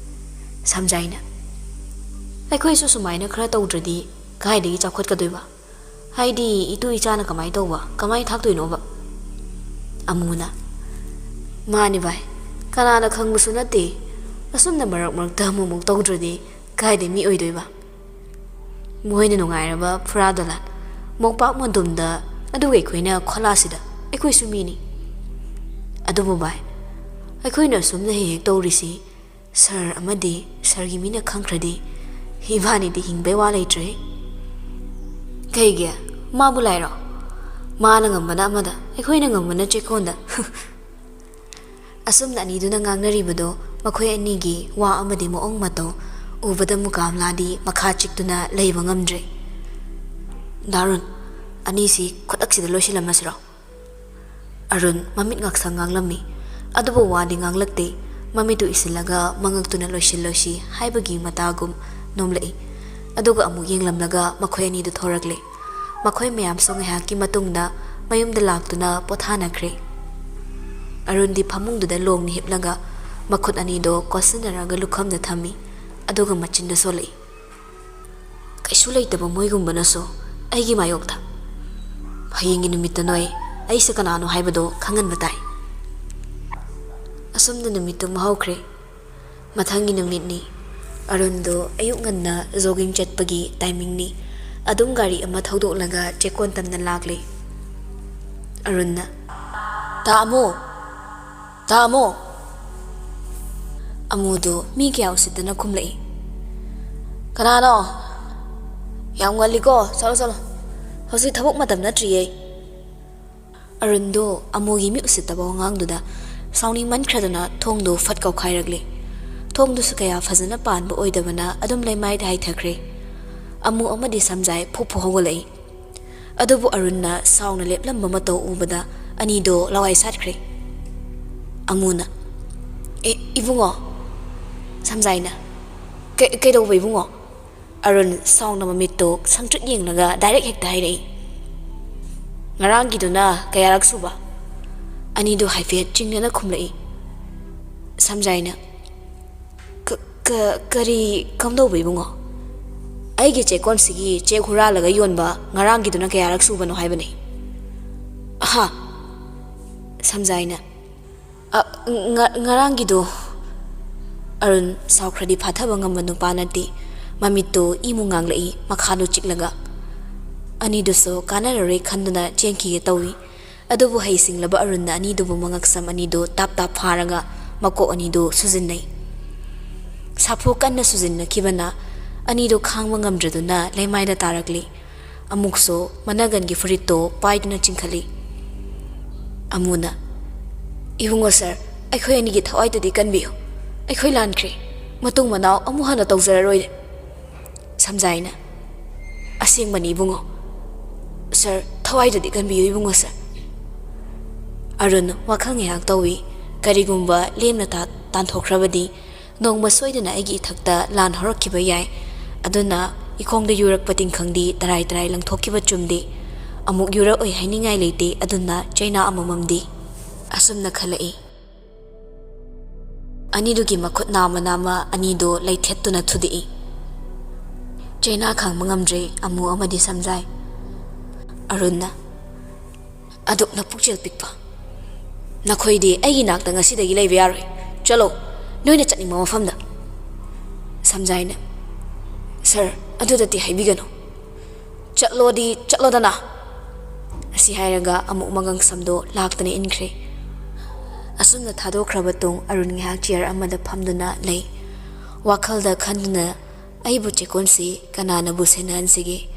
ꯁꯝꯖꯥꯏꯅ, "ꯑꯩꯈꯣꯏꯁꯨ ꯁꯨꯃꯥꯏꯅ ꯈꯔ ꯇꯧꯗ꯭ꯔꯗꯤ ꯀꯥꯏꯗꯒꯤ ꯆꯥꯎꯈꯠꯀꯗꯣꯏꯕ? ꯍꯥꯏꯗꯤ ꯏꯇꯨ ꯏꯆꯥꯅ ꯀꯃꯥꯏ ꯇꯧꯕ, ꯀꯃꯥꯏ ꯊꯥꯛꯇꯣꯏꯅꯣꯕ?" ꯑꯃꯨꯅ, "ꯃꯥꯅꯤ ꯚꯥꯏ, ꯀꯅꯥꯅ ꯈꯪꯕꯁꯨ ꯅꯠꯇꯦ꯫ ꯑꯁꯨꯝꯅ ꯃꯔꯛ ꯃꯔꯛꯇ ꯑꯃꯨꯛꯃꯨꯛ ꯇꯧꯗ꯭ꯔꯗꯤ ꯀꯥꯏꯗꯩ ꯃꯤ ꯑꯣꯏꯗꯣꯏꯕ? ꯃꯣꯏꯅ ꯅꯨꯡꯉꯥꯏꯔꯕ ꯐꯨꯔꯥ ꯗꯣꯂꯥꯟ, ꯃꯣꯝꯄꯥꯛ ꯃꯣꯟꯗꯨꯝꯗ, ꯑꯗꯨꯒ ꯑꯩꯈꯣꯏꯅ ꯈꯣꯂꯥꯁꯤꯗ꯫ ꯑꯩꯈꯣꯏꯁꯨ ꯃꯤꯅꯤ꯫ ꯑꯗꯨꯕꯨ ꯚꯥꯏ, ꯑꯩꯈꯣꯏꯅ ꯑꯁꯨꯝꯅ ꯍꯦꯛ ꯍꯦꯛ ꯇꯧꯔꯤꯁꯤ ꯁꯔ ꯑꯃꯗꯤ ꯁꯔꯒꯤ ꯃꯤꯅ ꯈꯪꯈ꯭ꯔꯗꯤ ꯏꯕꯥꯅꯤꯗꯤ ꯍꯤꯡꯕꯩ ꯋꯥ ꯂꯩꯇ꯭ꯔꯦ꯫" "ꯀꯩꯒꯤ? ꯃꯥꯕꯨ ꯂꯥꯏꯔꯣ? ꯃꯥꯅ ꯉꯝꯕꯅ ꯑꯃꯗ, ꯑꯩꯈꯣꯏꯅ ꯉꯝꯕꯅ ꯆꯦꯛꯀꯣꯟꯗ꯫" ꯑꯁꯨꯝꯅ ꯑꯅꯤꯗꯨꯅ ꯉꯥꯡꯅꯔꯤꯕꯗꯣ ꯃꯈꯣꯏ ꯑꯅꯤꯒꯤ ꯋꯥ ꯑꯃꯗꯤ ꯃꯑꯣꯡ ꯃꯇꯧ ꯎꯕꯗ ꯃꯨꯀꯥꯝꯂꯥꯗꯤ ꯃꯈꯥ ꯆꯤꯛꯇꯨꯅ ꯂꯩꯕ ꯉꯝꯗ꯭ꯔꯦ꯫ "ꯗꯥꯔꯨꯟ, ꯑꯅꯤꯁꯤ ꯈꯨꯗꯛꯁꯤꯗ ꯂꯣꯏꯁꯤꯜꯂꯝꯃꯁꯤꯔꯣ?" ꯑꯔꯨꯟ ꯃꯃꯤꯠ ꯉꯥꯛꯁꯪ ꯉꯥꯡꯂꯝꯃꯤ꯫ ꯑꯗꯨꯕꯨ ꯋꯥꯗꯤ ꯉꯥꯡꯂꯛꯇꯦ꯫ ꯃꯃꯤꯠꯇꯨ ꯏꯁꯤꯜꯂꯒ ꯃꯉꯛꯇꯨꯅ "ꯂꯣꯏꯁꯤꯜꯂꯣꯁꯤ" ꯍꯥꯏꯕꯒꯤ ꯃꯇꯥꯒꯨꯝ ꯅꯣꯝꯂꯛꯏ꯫ ꯑꯗꯨꯒ ꯑꯃꯨꯛ ꯌꯦꯡꯂꯝꯂꯒ ꯃꯈꯣꯏ ꯑꯅꯤꯗꯨ ꯊꯣꯔꯛꯂꯦ꯫ ꯃꯈꯣꯏ ꯃꯌꯥꯝꯁꯨ ꯉꯥꯏꯍꯥꯛꯀꯤ ꯃꯇꯨꯡꯗ ꯃꯌꯨꯝꯗ ꯂꯥꯛꯇꯨꯅ ꯄꯣꯊꯥꯅꯈ꯭ꯔꯦ꯫ ꯑꯔꯨꯟꯗꯤ ꯐꯃꯨꯡꯗꯨꯗ ꯂꯣꯡꯅ ꯍꯤꯞꯂꯒ ꯃꯈꯨꯠ ꯑꯅꯤꯗꯣ ꯀꯣꯠꯁꯤꯟꯅꯔꯒ ꯂꯨꯈꯝꯗ ꯊꯝꯃꯤ꯫ ꯑꯗꯨꯒ ꯃꯆꯤꯟꯗ ꯁꯣꯜꯂꯛꯏ꯫ "ꯀꯩꯁꯨ ꯂꯩꯇꯕ ꯃꯣꯏꯒꯨꯝꯕꯅꯁꯨ ꯑꯩꯒꯤ ꯃꯥꯌꯣꯛꯇ꯫ ꯍꯌꯦꯡꯒꯤ ꯅꯨꯃꯤꯠꯇ ꯅꯣꯏ ꯑꯩꯁꯦ ꯀꯅꯥꯅꯣ ꯍꯥꯏꯕꯗꯣ ꯈꯪꯍꯟꯕ ꯇꯥꯏ꯫" ꯑꯁꯨꯝꯅ ꯅꯨꯃꯤꯠꯇꯨꯃ ꯍꯧꯈ꯭ꯔꯦ꯫ ꯃꯊꯪꯒꯤ ꯅꯨꯃꯤꯠꯅꯤ꯫ ꯑꯔꯨꯟꯗꯣ ꯑꯌꯨꯛ ꯉꯟꯅ ꯖꯣꯒꯤꯡ ꯆꯠꯄꯒꯤ ꯇꯥꯏꯃꯤꯡꯅꯤ꯫ ꯑꯗꯨꯝ ꯒꯥꯔꯤ ꯑꯃ ꯊꯧꯗꯣꯛꯂꯒ ꯆꯦꯛꯀꯣꯟ ꯇꯝꯅ ꯂꯥꯛꯂꯦ꯫ ꯑꯔꯨꯟꯅ, "ꯇꯥꯃꯣ! ꯇꯥꯃꯣ!" ꯑꯃꯨꯗꯣ ꯃꯤ ꯀꯌꯥ ꯎꯁꯤꯠꯇꯅ ꯈꯨꯝꯂꯛꯏ꯫ "ꯀꯅꯥꯅꯣ? ꯌꯥꯝ ꯉꯜꯂꯤꯀꯣ, ꯆꯠꯂꯣ, ꯆꯠꯂꯣ꯫ ꯍꯧꯖꯤꯛ ꯊꯕꯛ ꯃꯇꯝ ꯅꯠꯇ꯭ꯔꯤꯌꯦ꯫" ꯑꯔꯨꯟꯗꯣ ꯑꯃꯨꯒꯤ ꯃꯤ ꯎꯁꯤꯠꯇꯕ ꯋꯥꯉꯥꯡꯗꯨꯗ ꯁꯥꯎꯅꯤꯡꯃꯟꯈ꯭ꯔꯗꯅ ꯊꯣꯡꯗꯨ ꯐꯠ ꯀꯧꯈꯥꯏꯔꯛꯂꯦ꯫ ꯊꯣꯡꯗꯨꯁꯨ ꯀꯌꯥ ꯐꯖꯅ ꯄꯥꯟꯕ ꯑꯣꯏꯗꯕꯅ ꯑꯗꯨꯝ ꯂꯩꯃꯥꯏꯗ ꯍꯥꯏꯊꯈ꯭ꯔꯦ꯫ ꯑꯃꯨ ꯑꯃꯗꯤ ꯁꯝꯖꯥꯏ ꯐꯨ ꯐꯨ ꯍꯧꯒꯠꯂꯛꯏ꯫ ꯑꯗꯨꯕꯨ ꯑꯔꯨꯟꯅ ꯁꯥꯎꯅ ꯂꯦꯞꯂꯝꯕ ꯃꯇꯧ ꯎꯕꯗ ꯑꯅꯤꯗꯣ ꯂꯋꯥꯏ ꯁꯥꯠꯈ꯭ꯔꯦ꯫ ꯑꯃꯨꯅ, "ꯑꯦ, ꯏꯕꯨꯡꯉꯣ!" ꯁꯝꯖꯥꯏꯅ, "ꯀꯩ-, ꯀꯩꯗꯧꯕ ꯏꯕꯨꯡꯉꯣ?" ꯑꯔꯨꯟ ꯁꯥꯎꯅ ꯃꯃꯤꯠꯇꯣ ꯁꯪꯇ꯭ꯔꯤꯛ ꯌꯦꯡꯂꯒ ꯗꯥꯏꯔꯦꯛ ꯍꯦꯛꯇ ꯍꯥꯏꯔꯛꯏ꯫ "ꯉꯔꯥꯡꯒꯤꯗꯨꯅ ꯀꯌꯥꯔꯛ ꯁꯨꯕ?" ꯑꯅꯤꯗꯨ ꯍꯥꯏꯐꯦꯠ ꯆꯤꯡꯅꯅ ꯈꯨꯝꯂꯛꯏ꯫ ꯁꯝꯖꯥꯏꯅ, "ꯀ-, ꯀ-, ꯀꯔꯤ ꯀꯝꯗꯧꯕ ꯏꯕꯨꯡꯉꯣ? ꯑꯩꯒꯤ ꯆꯦꯛꯀꯣꯟꯁꯤꯒꯤ ꯆꯦꯛ ꯍꯨꯔꯥꯜꯂꯒ ꯌꯣꯟꯕ ꯉꯔꯥꯡꯒꯤꯗꯨꯅ ꯀꯌꯥꯔꯛ ꯁꯨꯕꯅꯣ ꯍꯥꯏꯕꯅꯤ?" "ꯑꯍꯥ!" ꯁꯝꯖꯥꯏꯅ, "ꯑ, ꯉ-, ꯉꯔꯥꯡꯒꯤꯗꯣ꯫" ꯑꯔꯨꯟ ꯁꯥꯎꯈ꯭ꯔꯗꯤ ꯐꯥꯊꯕ ꯉꯝꯕ ꯅꯨꯄꯥ ꯅꯠꯇꯦ꯫ ꯃꯃꯤꯠꯇꯨ ꯏꯃꯨ ꯉꯥꯡꯂꯛꯏ, ꯃꯈꯥꯗꯨ ꯆꯤꯛꯂꯒ꯫ ꯑꯅꯤꯗꯨꯁꯨ ꯀꯥꯟꯅꯔꯔꯣꯏ ꯈꯟꯗꯨꯅ ꯆꯦꯟꯈꯤꯒꯦ ꯇꯧꯏ꯫ ꯑꯗꯨꯕꯨ ꯍꯩꯁꯤꯡꯂꯕ ꯑꯔꯨꯟꯅ ꯑꯅꯤꯗꯨꯕꯨ ꯃꯉꯛꯁꯝ ꯑꯅꯤꯗꯨ ꯇꯥꯞ ꯇꯥꯞ ꯐꯥꯔꯒ ꯃꯀꯣꯛ ꯑꯅꯤꯗꯨ ꯁꯨꯖꯤꯟꯅꯩ꯫ ꯁꯥꯐꯨ ꯀꯟꯅ ꯁꯨꯖꯤꯟꯅꯈꯤꯕꯅ ꯑꯅꯤꯗꯨ ꯈꯥꯡꯕ ꯉꯝꯗ꯭ꯔꯗꯨꯅ ꯂꯩꯃꯥꯏꯗ ꯇꯥꯔꯛꯂꯤ꯫ ꯑꯃꯨꯛꯁꯨ ꯃꯅꯒꯟꯒꯤ ꯐꯨꯔꯤꯠꯇꯣ ꯄꯥꯏꯗꯨꯅ ꯆꯤꯡꯈꯠꯂꯤ꯫ ꯑꯃꯨꯅ, "ꯏꯕꯨꯡꯉꯣ ꯁꯥꯔ, ꯑꯩꯈꯣꯏ ꯑꯅꯤꯒꯤ ꯊꯋꯥꯏꯗꯨꯗꯤ ꯀꯟꯕꯤꯌꯨ꯫ ꯑꯩꯈꯣꯏ ꯂꯥꯟꯈ꯭ꯔꯦ꯫ ꯃꯇꯨꯡ ꯃꯅꯥꯎ ꯑꯃꯨꯛ ꯍꯟꯅ ꯇꯧꯖꯔꯔꯣꯏ꯫ ꯁꯝꯖꯥꯏꯅ, "ꯑꯁꯦꯡꯕꯅꯤ ꯏꯕꯨꯡꯉꯣ꯫ ꯁꯥꯔ, ꯊꯋꯥꯏꯗꯨꯗꯤ ꯀꯟꯕꯤꯌꯨ ꯏꯕꯨꯡꯉꯣ ꯁꯥꯔ꯫" ꯑꯔꯨꯟ ꯋꯥꯈꯜ ꯉꯥꯏꯍꯥꯛ ꯇꯧꯏ꯫ ꯀꯔꯤꯒꯨꯝꯕ ꯂꯦꯝꯅ ꯇꯥ-, ꯇꯥꯟꯊꯣꯛꯈ꯭ꯔꯕꯗꯤ ꯅꯣꯡꯃ ꯁꯣꯏꯗꯅ ꯑꯩꯒꯤ ꯏꯊꯛꯇ ꯂꯥꯟ ꯍꯧꯔꯛꯈꯤꯕ ꯌꯥꯏ꯫ ꯑꯗꯨꯅ ꯏꯈꯣꯡꯗ ꯌꯨꯔꯛꯄ ꯇꯤꯡꯈꯪꯗꯤ ꯇꯔꯥꯏ ꯇꯔꯥꯏ ꯂꯪꯊꯣꯛꯈꯤꯕ ꯆꯨꯝꯗꯦ꯫ ꯑꯃꯨꯛ ꯌꯨꯔꯛꯑꯣꯏ ꯍꯥꯏꯅꯤꯡꯉꯥꯏ ꯂꯩꯇꯦ, ꯑꯗꯨꯅ ꯆꯩꯅꯥ ꯑꯃꯃꯝꯗꯤ꯫ ꯑꯁꯨꯝꯅ ꯈꯜꯂꯛꯏ꯫ ꯑꯅꯤꯗꯨꯒꯤ ꯃꯈꯨꯠ ꯅꯥꯝꯃ ꯅꯥꯝꯃ ꯑꯅꯤꯗꯨ ꯂꯩꯊꯦꯠꯇꯨꯅ ꯊꯨꯗꯦꯛꯏ꯫ ꯆꯩꯅꯥ ꯈꯥꯡꯕ ꯉꯝꯗ꯭ꯔꯦ ꯑꯃꯨ ꯑꯃꯗꯤ ꯁꯝꯖꯥꯏ꯫ ꯑꯔꯨꯟꯅ, "ꯑꯗꯨꯛ ꯅꯄꯨꯛꯆꯦꯜ ꯄꯤꯛꯄ ꯅꯈꯣꯏꯗꯤ ꯑꯩꯒꯤ ꯅꯥꯛꯇ ꯉꯁꯤꯗꯒꯤ ꯂꯩꯕ ꯌꯥꯔꯣꯏ꯫ ꯆꯠꯂꯣ, ꯅꯣꯏꯅ ꯆꯠꯅꯤꯡꯕ ꯃꯐꯝꯗ꯫" ꯁꯝꯖꯥꯏꯅ, "ꯁꯥꯔ, ꯑꯗꯨꯗꯗꯤ ꯍꯥꯏꯕꯤꯒꯅꯨ꯫ ꯆꯠꯂꯣꯗꯤ ꯆꯠꯂꯣꯗꯅ꯫" ꯑꯁꯤ ꯍꯥꯏꯔꯒ ꯑꯃꯨꯛ ꯃꯉꯪ ꯁꯝꯗꯣ ꯂꯥꯛꯇꯅ ꯏꯟꯈ꯭ꯔꯦ꯫ ꯑꯁꯨꯝꯅ ꯊꯥꯗꯣꯛꯈ꯭ꯔꯕ ꯇꯨꯡ ꯑꯔꯨꯟ ꯉꯥꯏꯍꯥꯛ ꯆꯤꯌꯔ ꯑꯃꯗ ꯐꯝꯗꯨꯅ ꯂꯩ꯫ ꯋꯥꯈꯜꯗ ꯈꯟꯗꯨꯅ, "ꯑꯩꯕꯨ ꯆꯦꯛꯀꯣꯟꯁꯤ ꯀꯅꯥꯅꯕꯨ ꯁꯦꯟꯅꯍꯟꯁꯤꯒꯦ?"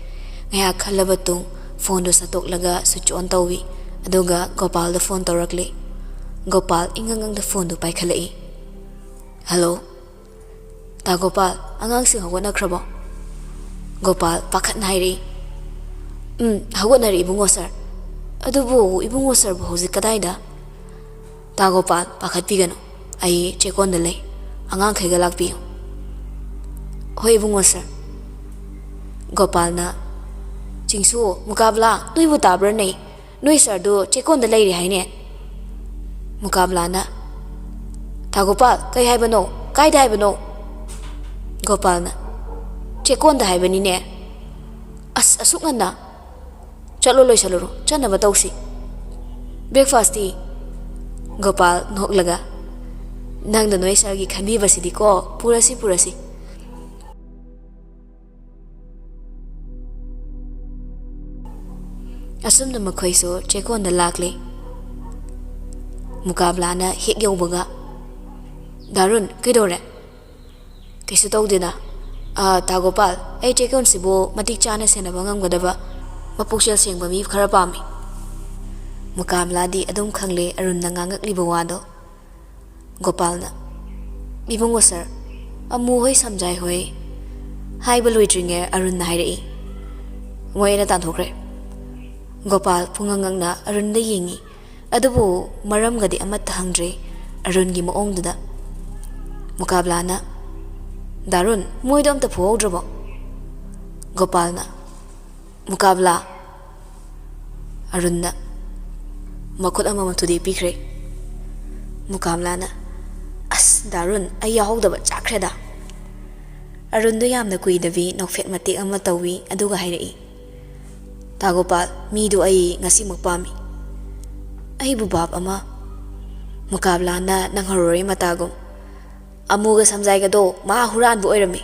ꯉꯥꯏꯍꯥꯛ ꯈꯜꯂꯕ ꯇꯨꯡ ꯐꯣꯟꯗꯨ ꯁꯠꯇꯣꯛꯂꯒ ꯁ꯭ꯋꯤꯆ ꯑꯣꯟ ꯇꯧꯏ꯫ ꯑꯗꯨꯒ ꯒꯣꯄꯥꯜꯗ ꯐꯣꯟ ꯇꯧꯔꯛꯂꯤ꯫ ꯒꯣꯄꯥꯜ ꯏꯉꯪꯉꯪꯗ ꯐꯣꯟꯗꯨ ꯄꯥꯏꯈꯠꯂꯛꯏ꯫ "ꯍꯜꯂꯣ꯫ ꯇꯥ ꯒꯣꯄꯥꯜ, ꯑꯉꯥꯡꯁꯤꯡ ꯍꯧꯒꯠꯅꯈ꯭ꯔꯕꯣ?" ꯒꯣꯄꯥꯜ ꯄꯥꯈꯠꯅ ꯍꯥꯏꯔꯛꯏ꯫ "ꯎꯝ, ꯍꯧꯒꯠꯅꯔꯦ ꯏꯕꯨꯡꯉꯣ ꯁꯥꯔ꯫ ꯑꯗꯨꯕꯨ ꯏꯕꯨꯡꯉꯣ ꯁꯥꯔꯕꯨ ꯍꯧꯖꯤꯛ ꯀꯗꯥꯏꯗ?" "ꯇꯥ ꯒꯣꯄꯥꯜ, ꯄꯥꯈꯠꯄꯤꯒꯅꯨ꯫ ꯑꯩ ꯆꯦꯛꯀꯣꯟꯗ ꯂꯩ꯫ ꯑꯉꯥꯡꯈꯩꯒ ꯂꯥꯛꯄꯤꯌꯨ꯫" "ꯍꯣꯏ ꯏꯕꯨꯡꯉꯣ ꯁꯥꯔ꯫" ꯒꯣꯄꯥꯜꯅ, "ꯆꯤꯡꯁꯨ, ꯃꯨꯀꯥꯕꯂꯥ, ꯅꯣꯏꯕꯨ ꯇꯥꯕ꯭ꯔꯅꯦ? ꯅꯣꯏ ꯁꯥꯔꯗꯨ ꯆꯦꯛꯀꯣꯟꯗ ꯂꯩꯔꯤ ꯍꯥꯏꯅꯦ꯫" ꯃꯨꯀꯥꯕꯂꯥꯅ, "ꯇꯥ ꯒꯣꯄꯥꯜ, ꯀꯩ ꯍꯥꯏꯕꯅꯣ? ꯀꯥꯏꯗ ꯍꯥꯏꯕꯅꯣ?" ꯒꯣꯄꯥꯜꯅ, "ꯆꯦꯛꯀꯣꯟꯗ ꯍꯥꯏꯕꯅꯤꯅꯦ꯫" "ꯑꯁ, ꯑꯁꯨꯛ ꯉꯟꯅ? ꯆꯠꯂꯣ, ꯂꯣꯏꯁꯜꯂꯨꯔꯣ, ꯆꯠꯅꯕ ꯇꯧꯁꯤ꯫ ꯕ꯭ꯔꯦꯛꯐꯥꯁꯇꯤ?" ꯒꯣꯄꯥꯜ ꯅꯣꯛꯂꯒ, "ꯅꯪꯅ ꯅꯣꯏ ꯁꯥꯔꯒꯤ ꯈꯟꯕꯤꯕꯁꯤꯗꯤꯀꯣ, ꯄꯨꯔꯁꯤ, ꯄꯨꯔꯁꯤ꯫" ꯑꯁꯨꯝꯅ ꯃꯈꯣꯏꯁꯨ ꯆꯦꯛꯀꯣꯟꯗ ꯂꯥꯛꯂꯦ꯫ ꯃꯨꯀꯥꯕꯂꯥꯅ ꯍꯦꯛ ꯌꯧꯕꯒ, "ꯗꯥꯔꯨꯟ, ꯀꯩꯗꯧꯔꯦ?" "ꯀꯩꯁꯨ ꯇꯧꯗꯦꯗ꯫ ꯑ, ꯇꯥ ꯒꯣꯄꯥꯜ, ꯑꯩ ꯆꯦꯛꯀꯣꯟꯁꯤꯕꯨ ꯃꯇꯤꯛ ꯆꯥꯅ ꯁꯦꯟꯅꯕ ꯉꯝꯒꯗꯕ ꯃꯄꯨꯛꯆꯦꯜ ꯁꯦꯡꯕ ꯃꯤ ꯈꯔ ꯄꯥꯝꯃꯤ꯫" ꯃꯨꯀꯥꯕꯂꯥꯗꯤ ꯑꯗꯨꯝ ꯈꯪꯂꯦ ꯑꯔꯨꯟꯅ ꯉꯥꯡꯉꯛꯂꯤꯕ ꯋꯥꯗꯣ꯫ ꯒꯣꯄꯥꯜꯅ, "ꯏꯕꯨꯡꯉꯣ ꯁꯥꯔ, ꯑꯃꯨ ꯍꯣꯏ, ꯁꯝꯖꯥꯏ ꯍꯣꯏ?" ꯍꯥꯏꯕ ꯂꯣꯏꯗ꯭ꯔꯤꯉꯩ ꯑꯔꯨꯟꯅ ꯍꯥꯏꯔꯛꯏ, "ꯃꯣꯏ ꯑꯩꯅ ꯇꯥꯟꯊꯣꯛꯈ꯭ꯔꯦ꯫" ꯒꯣꯄꯥꯜ ꯄꯨꯡꯉꯛ ꯉꯛꯅ ꯑꯔꯨꯟꯗ ꯌꯦꯡꯉꯤ꯫ ꯑꯗꯨꯕꯨ ꯃꯔꯝꯒꯗꯤ ꯑꯃꯠꯇ ꯍꯪꯗ꯭ꯔꯦ ꯑꯔꯨꯟꯒꯤ ꯃꯑꯣꯡꯗꯨꯗ꯫ ꯃꯨꯀꯥꯕꯂꯥꯅ, "ꯗꯥꯔꯨꯟ, ꯃꯣꯏꯗꯣ ꯑꯝꯇ ꯐꯨꯍꯧꯗ꯭ꯔꯕꯣ?" ꯒꯣꯄꯥꯜꯅ, "ꯃꯨꯀꯥꯕꯂꯥ!" ꯑꯔꯨꯟꯅ ꯃꯈꯨꯠ ꯑꯃꯃꯝ ꯊꯨꯗꯦꯛꯄꯤꯈ꯭ꯔꯦ꯫ ꯃꯨꯀꯥꯕꯂꯥꯅ, "ꯑꯁ, ꯗꯥꯔꯨꯟ, ꯑꯩ ꯌꯥꯎꯍꯧꯗꯕ ꯆꯥꯛꯈ꯭ꯔꯦꯗ꯫" ꯑꯔꯨꯟꯗꯣ ꯌꯥꯝꯅ ꯀꯨꯏꯗꯕꯤ ꯅꯣꯛꯐꯦꯠ ꯃꯇꯦꯛ ꯑꯃ ꯇꯧꯏ, ꯑꯗꯨꯒ ꯍꯥꯏꯔꯛꯏ, "ꯇꯥ ꯒꯣꯄꯥꯜ, ꯃꯤꯗꯨ ꯑꯩ ꯉꯁꯤꯃꯛ ꯄꯥꯝꯃꯤ꯫" "ꯑꯩꯕꯨ ꯕꯥꯞ ꯑꯃ?" ꯃꯨꯀꯥꯕꯂꯥꯅ ꯅꯪꯍꯧꯔꯣꯏ ꯃꯇꯥꯒꯨꯝ, "ꯑꯃꯨꯒ ꯁꯝꯖꯥꯏꯒꯗꯣ ꯃꯥ ꯍꯨꯔꯥꯟꯕ ꯑꯣꯏꯔꯝꯃꯤ꯫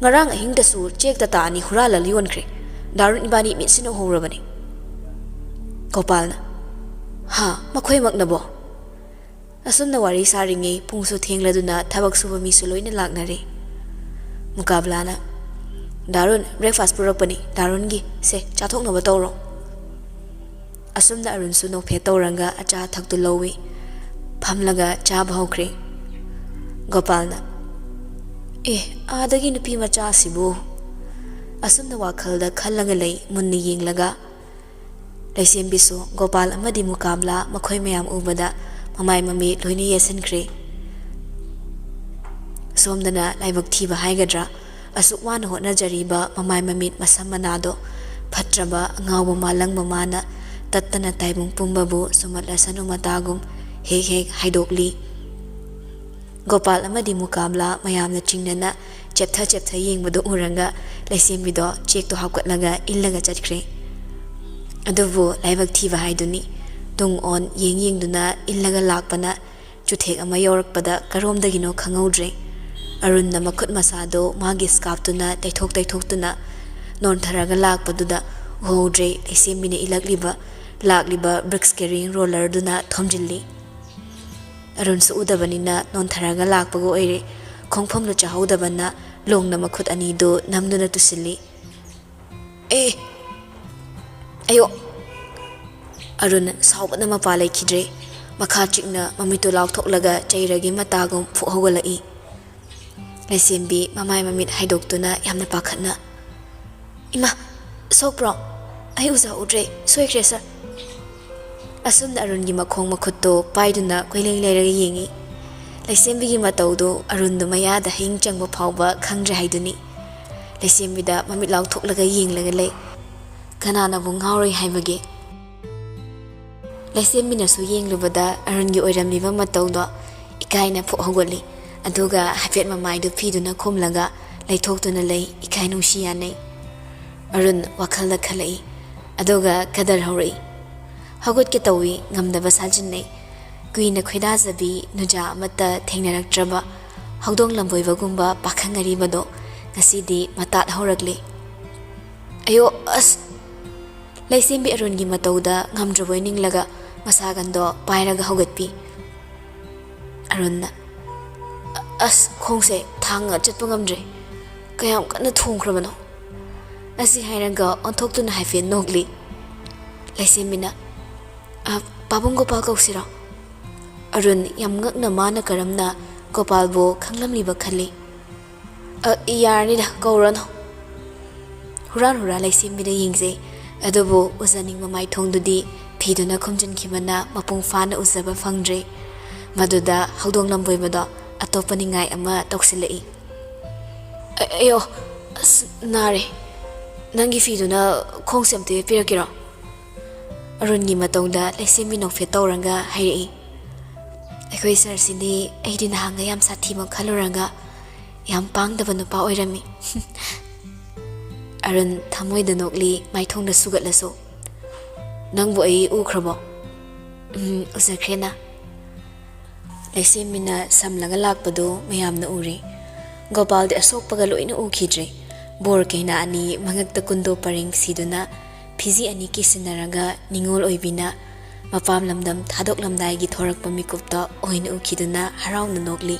ꯉꯔꯥꯡ ꯑꯍꯤꯡꯗꯁꯨ ꯆꯦꯛ ꯇꯇꯥ ꯑꯅꯤ ꯍꯨꯔꯥꯜꯂꯒ ꯌꯣꯟꯈ꯭ꯔꯦ꯫ ꯗꯥꯔꯨꯟ ꯏꯕꯥꯅꯤ ꯃꯤꯠꯁꯤꯅ ꯎꯍꯧꯔꯕꯅꯤ꯫" ꯒꯣꯄꯥꯜꯅ, "ꯍꯥ, ꯃꯈꯣꯏꯃꯛꯅꯕꯣ?" ꯑꯁꯨꯝꯅ ꯋꯥꯔꯤ ꯁꯥꯔꯤꯉꯩ ꯄꯨꯡꯁꯨ ꯊꯦꯡꯂꯗꯨꯅ ꯊꯕꯛ ꯁꯨꯕ ꯃꯤꯁꯨ ꯂꯣꯏꯅ ꯂꯥꯛꯅꯔꯦ꯫ ꯃꯨꯀꯥꯕꯂꯥꯅ, "ꯗꯥꯔꯨꯟ, breakfast ꯄꯨꯔꯛꯄꯅꯤ, ꯗꯥꯔꯨꯟꯒꯤ, ꯁꯦ, ꯆꯥꯊꯣꯛꯅꯕ ꯇꯧꯔꯣ꯫" ꯑꯁꯨꯝꯅ ꯑꯔꯨꯟꯁꯨ ꯅꯣꯛꯐꯦꯠ ꯇꯧꯔꯒ ꯑꯆꯥ ꯑꯊꯛꯇꯨ ꯂꯧꯏ꯫ ꯐꯝꯂꯒ ꯆꯥꯕ ꯍꯧꯈ꯭ꯔꯦ꯫ ꯒꯣꯄꯥꯜꯅ, "ꯑꯦ, ꯑꯥꯗꯒꯤ ꯅꯨꯄꯤ ꯃꯆꯥꯁꯤꯕꯨ?" ꯑꯁꯨꯝꯅ ꯋꯥꯈꯜꯗ ꯈꯜꯂꯒ ꯂꯩ, ꯃꯨꯟꯅ ꯌꯦꯡꯂꯒ꯫ ꯂꯩꯁꯦꯝꯕꯤꯁꯨ ꯒꯣꯄꯥꯜ ꯑꯃꯗꯤ ꯃꯨꯀꯥꯕꯂꯥ ꯃꯈꯣꯏ ꯃꯌꯥꯝ ꯎꯕꯗ ꯃꯃꯥꯏ ꯃꯃꯤꯠ ꯂꯣꯏꯅ ꯌꯦꯠꯁꯤꯟꯈ꯭ꯔꯦ꯫ ꯁꯣꯝꯗꯅ ꯂꯥꯏꯕꯛ ꯊꯤꯕ ꯍꯥꯏꯒꯗ꯭ꯔꯥ, ꯑꯁꯨꯛ ꯋꯥꯅ ꯍꯣꯠꯅꯖꯔꯤꯕ ꯃꯃꯥꯏ ꯃꯃꯤꯠ ꯃꯁꯝ ꯃꯅꯥꯗꯣ ꯐꯠꯇ꯭ꯔꯕ ꯑꯉꯥꯎꯕ ꯃꯥꯂꯪꯕ ꯃꯥꯅ ꯇꯠꯇꯅ ꯇꯥꯏꯕꯪ ꯄꯨꯝꯕꯕꯨ ꯁꯨꯝꯍꯠꯂꯁꯅꯨ ꯃꯇꯥꯒꯨꯝ ꯍꯦꯛ ꯍꯦꯛ ꯍꯥꯏꯗꯣꯛꯂꯤ꯫ ꯒꯣꯄꯥꯜ ꯑꯃꯗꯤ ꯃꯨꯀꯥꯕꯂꯥ ꯃꯌꯥꯝꯅ ꯆꯤꯡꯅꯅ ꯆꯦꯞꯊ ꯆꯦꯞꯊ ꯌꯦꯡꯕꯗꯨ ꯎꯔꯒ ꯂꯩꯁꯦꯝꯕꯤꯗꯣ ꯆꯦꯛꯇꯣ ꯍꯥꯞꯀꯠꯂꯒ ꯏꯜꯂꯒ ꯆꯠꯈ꯭ꯔꯦ꯫ ꯑꯗꯨꯕꯨ ꯂꯥꯏꯕꯛ ꯊꯤꯕ ꯍꯥꯏꯗꯨꯅꯤ, ꯇꯨꯡ ꯑꯣꯟ ꯌꯦꯡ ꯌꯦꯡꯗꯨꯅ ꯏꯜꯂꯒ ꯂꯥꯛꯄꯅ ꯆꯨꯊꯦꯛ ꯑꯃ ꯌꯧꯔꯛꯄꯗ ꯀꯔꯣꯝꯗꯒꯤꯅꯣ ꯈꯪꯍꯧꯗ꯭ꯔꯦ꯫ ꯑꯔꯨꯟꯅ ꯃꯈꯨꯠ ꯃꯁꯥꯗꯣ ꯃꯥꯒꯤ scarfꯇꯨꯅ ꯇꯩꯊꯣꯛ ꯇꯩꯊꯣꯛꯇꯨꯅ ꯅꯣꯟꯊꯔꯒ ꯂꯥꯛꯄꯗꯨꯗ ꯎꯍꯧꯗ꯭ꯔꯦ ꯂꯩꯁꯦꯝꯕꯤꯅ ꯏꯜꯂꯛꯂꯤꯕ, ꯂꯥꯛꯂꯤꯕ bricks carrying rollerꯗꯨꯅ ꯊꯣꯝꯖꯤꯜꯂꯤ꯫ ꯑꯔꯨꯟꯁꯨ ꯎꯗꯕꯅꯤꯅ ꯅꯣꯟꯊꯔꯒ ꯂꯥꯛꯄꯒ ꯑꯣꯏꯔꯦ꯫ ꯈꯣꯡꯐꯝꯗꯨ ꯆꯥꯍꯧꯗꯕꯅ ꯂꯣꯡꯅ ꯃꯈꯨꯠ ꯑꯅꯤꯗꯨ ꯅꯝꯗꯨꯅ ꯇꯨꯁꯤꯜꯂꯤ꯫ "ꯑꯦ! ꯑꯌꯣ!" ꯑꯔꯨꯟ ꯁꯥꯎꯕꯅ ꯃꯄꯥ ꯂꯩꯈꯤꯗ꯭ꯔꯦ꯫ ꯃꯈꯥ ꯆꯤꯛꯅ ꯃꯃꯤꯠꯇꯨ ꯂꯥꯎꯊꯣꯛꯂꯒ ꯆꯩꯔꯒꯤ ꯃꯇꯥꯒꯨꯝ ꯐꯨꯛ ꯍꯧꯒꯠꯂꯛꯏ꯫ ꯂꯩꯁꯦꯝꯕꯤ ꯃꯃꯥꯏ ꯃꯃꯤꯠ ꯍꯥꯏꯗꯣꯛꯇꯨꯅ ꯌꯥꯝꯅ ꯄꯥꯈꯠꯅ, "ꯏꯃꯥ, ꯁꯣꯛꯄ꯭ꯔꯣ? ꯑꯩ ꯎꯖꯥ ꯎꯗ꯭ꯔꯦ, ꯁꯣꯏꯈ꯭ꯔꯦ ꯁꯥꯔ꯫" ꯑꯁꯨꯝꯅ ꯑꯔꯨꯟꯒꯤ ꯃꯈꯣꯡ ꯃꯈꯨꯠꯇꯨ ꯄꯥꯏꯗꯨꯅ ꯀꯣꯏꯂꯩ ꯂꯩꯔꯒ ꯌꯦꯡꯏ꯫ ꯂꯩꯁꯦꯝꯕꯤꯒꯤ ꯃꯇꯧꯗꯨ ꯑꯔꯨꯟꯗꯨ ꯃꯌꯥꯗ ꯍꯌꯤꯡ ꯆꯪꯕ ꯐꯥꯎꯕ ꯈꯪꯗ꯭ꯔꯦ ꯍꯥꯏꯗꯨꯅꯤ꯫ ꯂꯩꯁꯦꯝꯕꯤꯗ ꯃꯃꯤꯠ ꯂꯥꯎꯊꯣꯛꯂꯒ ꯌꯦꯡꯂꯒ ꯂꯩ꯫ ꯀꯅꯥꯅꯕꯨ ꯉꯥꯎꯔꯣꯏ ꯍꯥꯏꯕꯒꯦ? ꯂꯩꯁꯦꯝꯕꯤꯅꯁꯨ ꯌꯦꯡꯂꯨꯕꯗ ꯑꯔꯨꯟꯒꯤ ꯑꯣꯏꯔꯝꯂꯤꯕ ꯃꯇꯧꯗꯣ ꯏꯀꯥꯏꯅ ꯐꯨꯛ ꯍꯧꯒꯠꯂꯤ꯫ ꯑꯗꯨꯒ ꯍꯥꯏꯐꯦꯠ ꯃꯃꯥꯏꯗꯨ ꯐꯤꯗꯨꯅ ꯈꯨꯝꯂꯒ ꯂꯩꯊꯣꯛꯇꯨꯅ ꯂꯩ, ꯏꯀꯥꯏ ꯅꯨꯡꯁꯤ ꯌꯥꯅꯩ꯫ ꯑꯔꯨꯟ ꯋꯥꯈꯜꯗ ꯈꯜꯂꯛꯏ꯫ ꯑꯗꯨꯒ ꯀꯗꯔ ꯍꯧꯔꯛꯏ꯫ ꯍꯧꯒꯠꯀꯦ ꯇꯧꯏ, ꯉꯝꯗꯕ ꯁꯥꯖꯤꯟꯅꯩ꯫ ꯀꯨꯏꯅ ꯈꯣꯏꯗꯥꯖꯕꯤ ꯅꯨꯖꯥ ꯑꯃꯠꯇ ꯊꯦꯡꯅꯔꯛꯇ꯭ꯔꯕ ꯍꯧꯗꯣꯡ ꯂꯝꯕꯣꯏꯕꯒꯨꯝꯕ ꯄꯥꯈꯪ ꯑꯔꯤꯕꯗꯣ ꯉꯁꯤꯗꯤ ꯃꯇꯥꯠ ꯍꯧꯔꯛꯂꯤ꯫ "ꯑꯌꯣ, ꯑꯁ!" ꯂꯩꯁꯦꯝꯕꯤ ꯑꯔꯨꯟꯒꯤ ꯃꯇꯧꯗ ꯉꯝꯗ꯭ꯔꯕꯣꯏ ꯅꯤꯡꯂꯒ ꯃꯁꯥꯒꯟꯗꯣ ꯄꯥꯏꯔꯒ ꯍꯧꯒꯠꯄꯤ꯫ ꯑꯔꯨꯟꯅ, "ꯑ-, ꯑꯁ, ꯈꯣꯡꯁꯦ ꯊꯥꯡꯅ ꯆꯠꯄ ꯉꯝꯗ꯭ꯔꯦ꯫ ꯀꯌꯥꯝ ꯀꯟꯅ ꯊꯣꯡꯈ꯭ꯔꯕꯅꯣ?" ꯑꯁꯤ ꯍꯥꯏꯔꯒ ꯑꯣꯟꯊꯣꯛꯇꯨꯅ ꯍꯥꯏꯐꯦꯠ ꯅꯣꯛꯂꯤ꯫ ꯂꯩꯁꯦꯝꯕꯤꯅ, "ꯑ, ꯄꯥꯕꯨꯡ ꯒꯣꯄꯥꯜ ꯀꯧꯁꯤꯔꯣ?" ꯑꯔꯨꯟ ꯌꯥꯝ ꯉꯛꯅ ꯃꯥꯅ ꯀꯔꯝꯅ ꯒꯣꯄꯥꯜꯕꯨ ꯈꯪꯂꯝꯂꯤꯕ ꯈꯜꯂꯤ꯫ "ꯑ, ꯌꯥꯔꯅꯤꯗ, ꯀꯧꯔꯅꯨ꯫" ꯍꯨꯔꯥꯟ ꯍꯨꯔꯥꯟ ꯂꯩꯁꯦꯝꯕꯤꯗ ꯌꯦꯡꯖꯩ꯫ ꯑꯗꯨꯕꯨ ꯎꯖꯅꯤꯡꯕ ꯃꯥꯏꯊꯣꯡꯗꯨꯗꯤ ꯐꯤꯗꯨꯅ ꯈꯨꯝꯖꯤꯟꯈꯤꯕꯅ ꯃꯄꯨꯡ ꯐꯥꯅ ꯎꯖꯕ ꯐꯪꯗ꯭ꯔꯦ꯫ ꯃꯗꯨꯗ ꯍꯧꯗꯣꯡ ꯂꯝꯕꯣꯏꯕꯗꯣ ꯑꯇꯣꯞꯄ ꯅꯤꯡꯉꯥꯏ ꯑꯃ ꯇꯧꯁꯤꯜꯂꯛꯏ꯫ "ꯑ-, ꯑꯌꯣ, ꯑꯁ, ꯅꯥꯔꯦ꯫ ꯅꯪꯒꯤ ꯐꯤꯗꯨꯅ ꯈꯣꯡꯁꯦ ꯑꯝꯇ ꯌꯦꯠꯄꯤꯔꯛꯀꯦꯔꯣ?" ꯑꯔꯨꯟꯒꯤ ꯃꯇꯧꯗ ꯂꯩꯁꯦꯝꯕꯤ ꯅꯣꯛꯐꯦꯠ ꯇꯧꯔꯒ ꯍꯥꯏꯔꯛꯏ꯫ "ꯑꯩꯈꯣꯏ ꯁꯥꯔꯁꯤꯗꯤ ꯑꯩꯗꯤ ꯅꯍꯥꯟꯒ ꯌꯥꯝ ꯁꯥꯊꯤꯕ ꯈꯜꯂꯨꯔꯒ ꯌꯥꯝ ꯄꯥꯡꯗꯕ ꯅꯨꯄꯥ ꯑꯣꯏꯔꯝꯃꯤ꯫" ꯑꯔꯨꯟ ꯊꯃꯣꯏꯗ ꯅꯣꯛꯂꯤ, ꯃꯥꯏꯊꯣꯡꯗ ꯁꯨꯒꯠꯂꯁꯨ꯫ "ꯅꯪꯕꯨ ꯑꯩ ꯎꯈ꯭ꯔꯕꯣ?" "ꯎꯝ, ꯎꯖꯈ꯭ꯔꯦꯅ꯫" ꯂꯩꯁꯦꯝꯕꯤꯅ ꯁꯝꯂꯒ ꯂꯥꯛꯄꯗꯨ ꯃꯌꯥꯝꯅ ꯎꯔꯦ꯫ ꯒꯣꯄꯥꯜꯗꯤ ꯑꯁꯣꯛꯄꯒ ꯂꯣꯏꯅ ꯎꯈꯤꯗ꯭ꯔꯦ꯫ ꯕꯣꯔ ꯀꯩꯅꯥ ꯑꯅꯤ ꯃꯉꯛꯇ ꯀꯨꯟꯗꯣ ꯄꯔꯦꯡ ꯁꯤꯗꯨꯅ ꯐꯤꯖꯤ ꯑꯅꯤ ꯀꯤꯁꯤꯟꯅꯔꯒ ꯅꯤꯉꯣꯜ ꯑꯣꯏꯕꯤꯅ ꯃꯄꯥꯝ ꯂꯝꯗꯝ ꯊꯥꯗꯣꯛꯂꯝꯗꯥꯏꯒꯤ ꯊꯣꯔꯛꯄ ꯃꯤꯀꯨꯞꯇꯣ ꯑꯣꯏꯅ ꯎꯈꯤꯗꯨꯅ ꯍꯔꯥꯎꯅ ꯅꯣꯛꯂꯤ꯫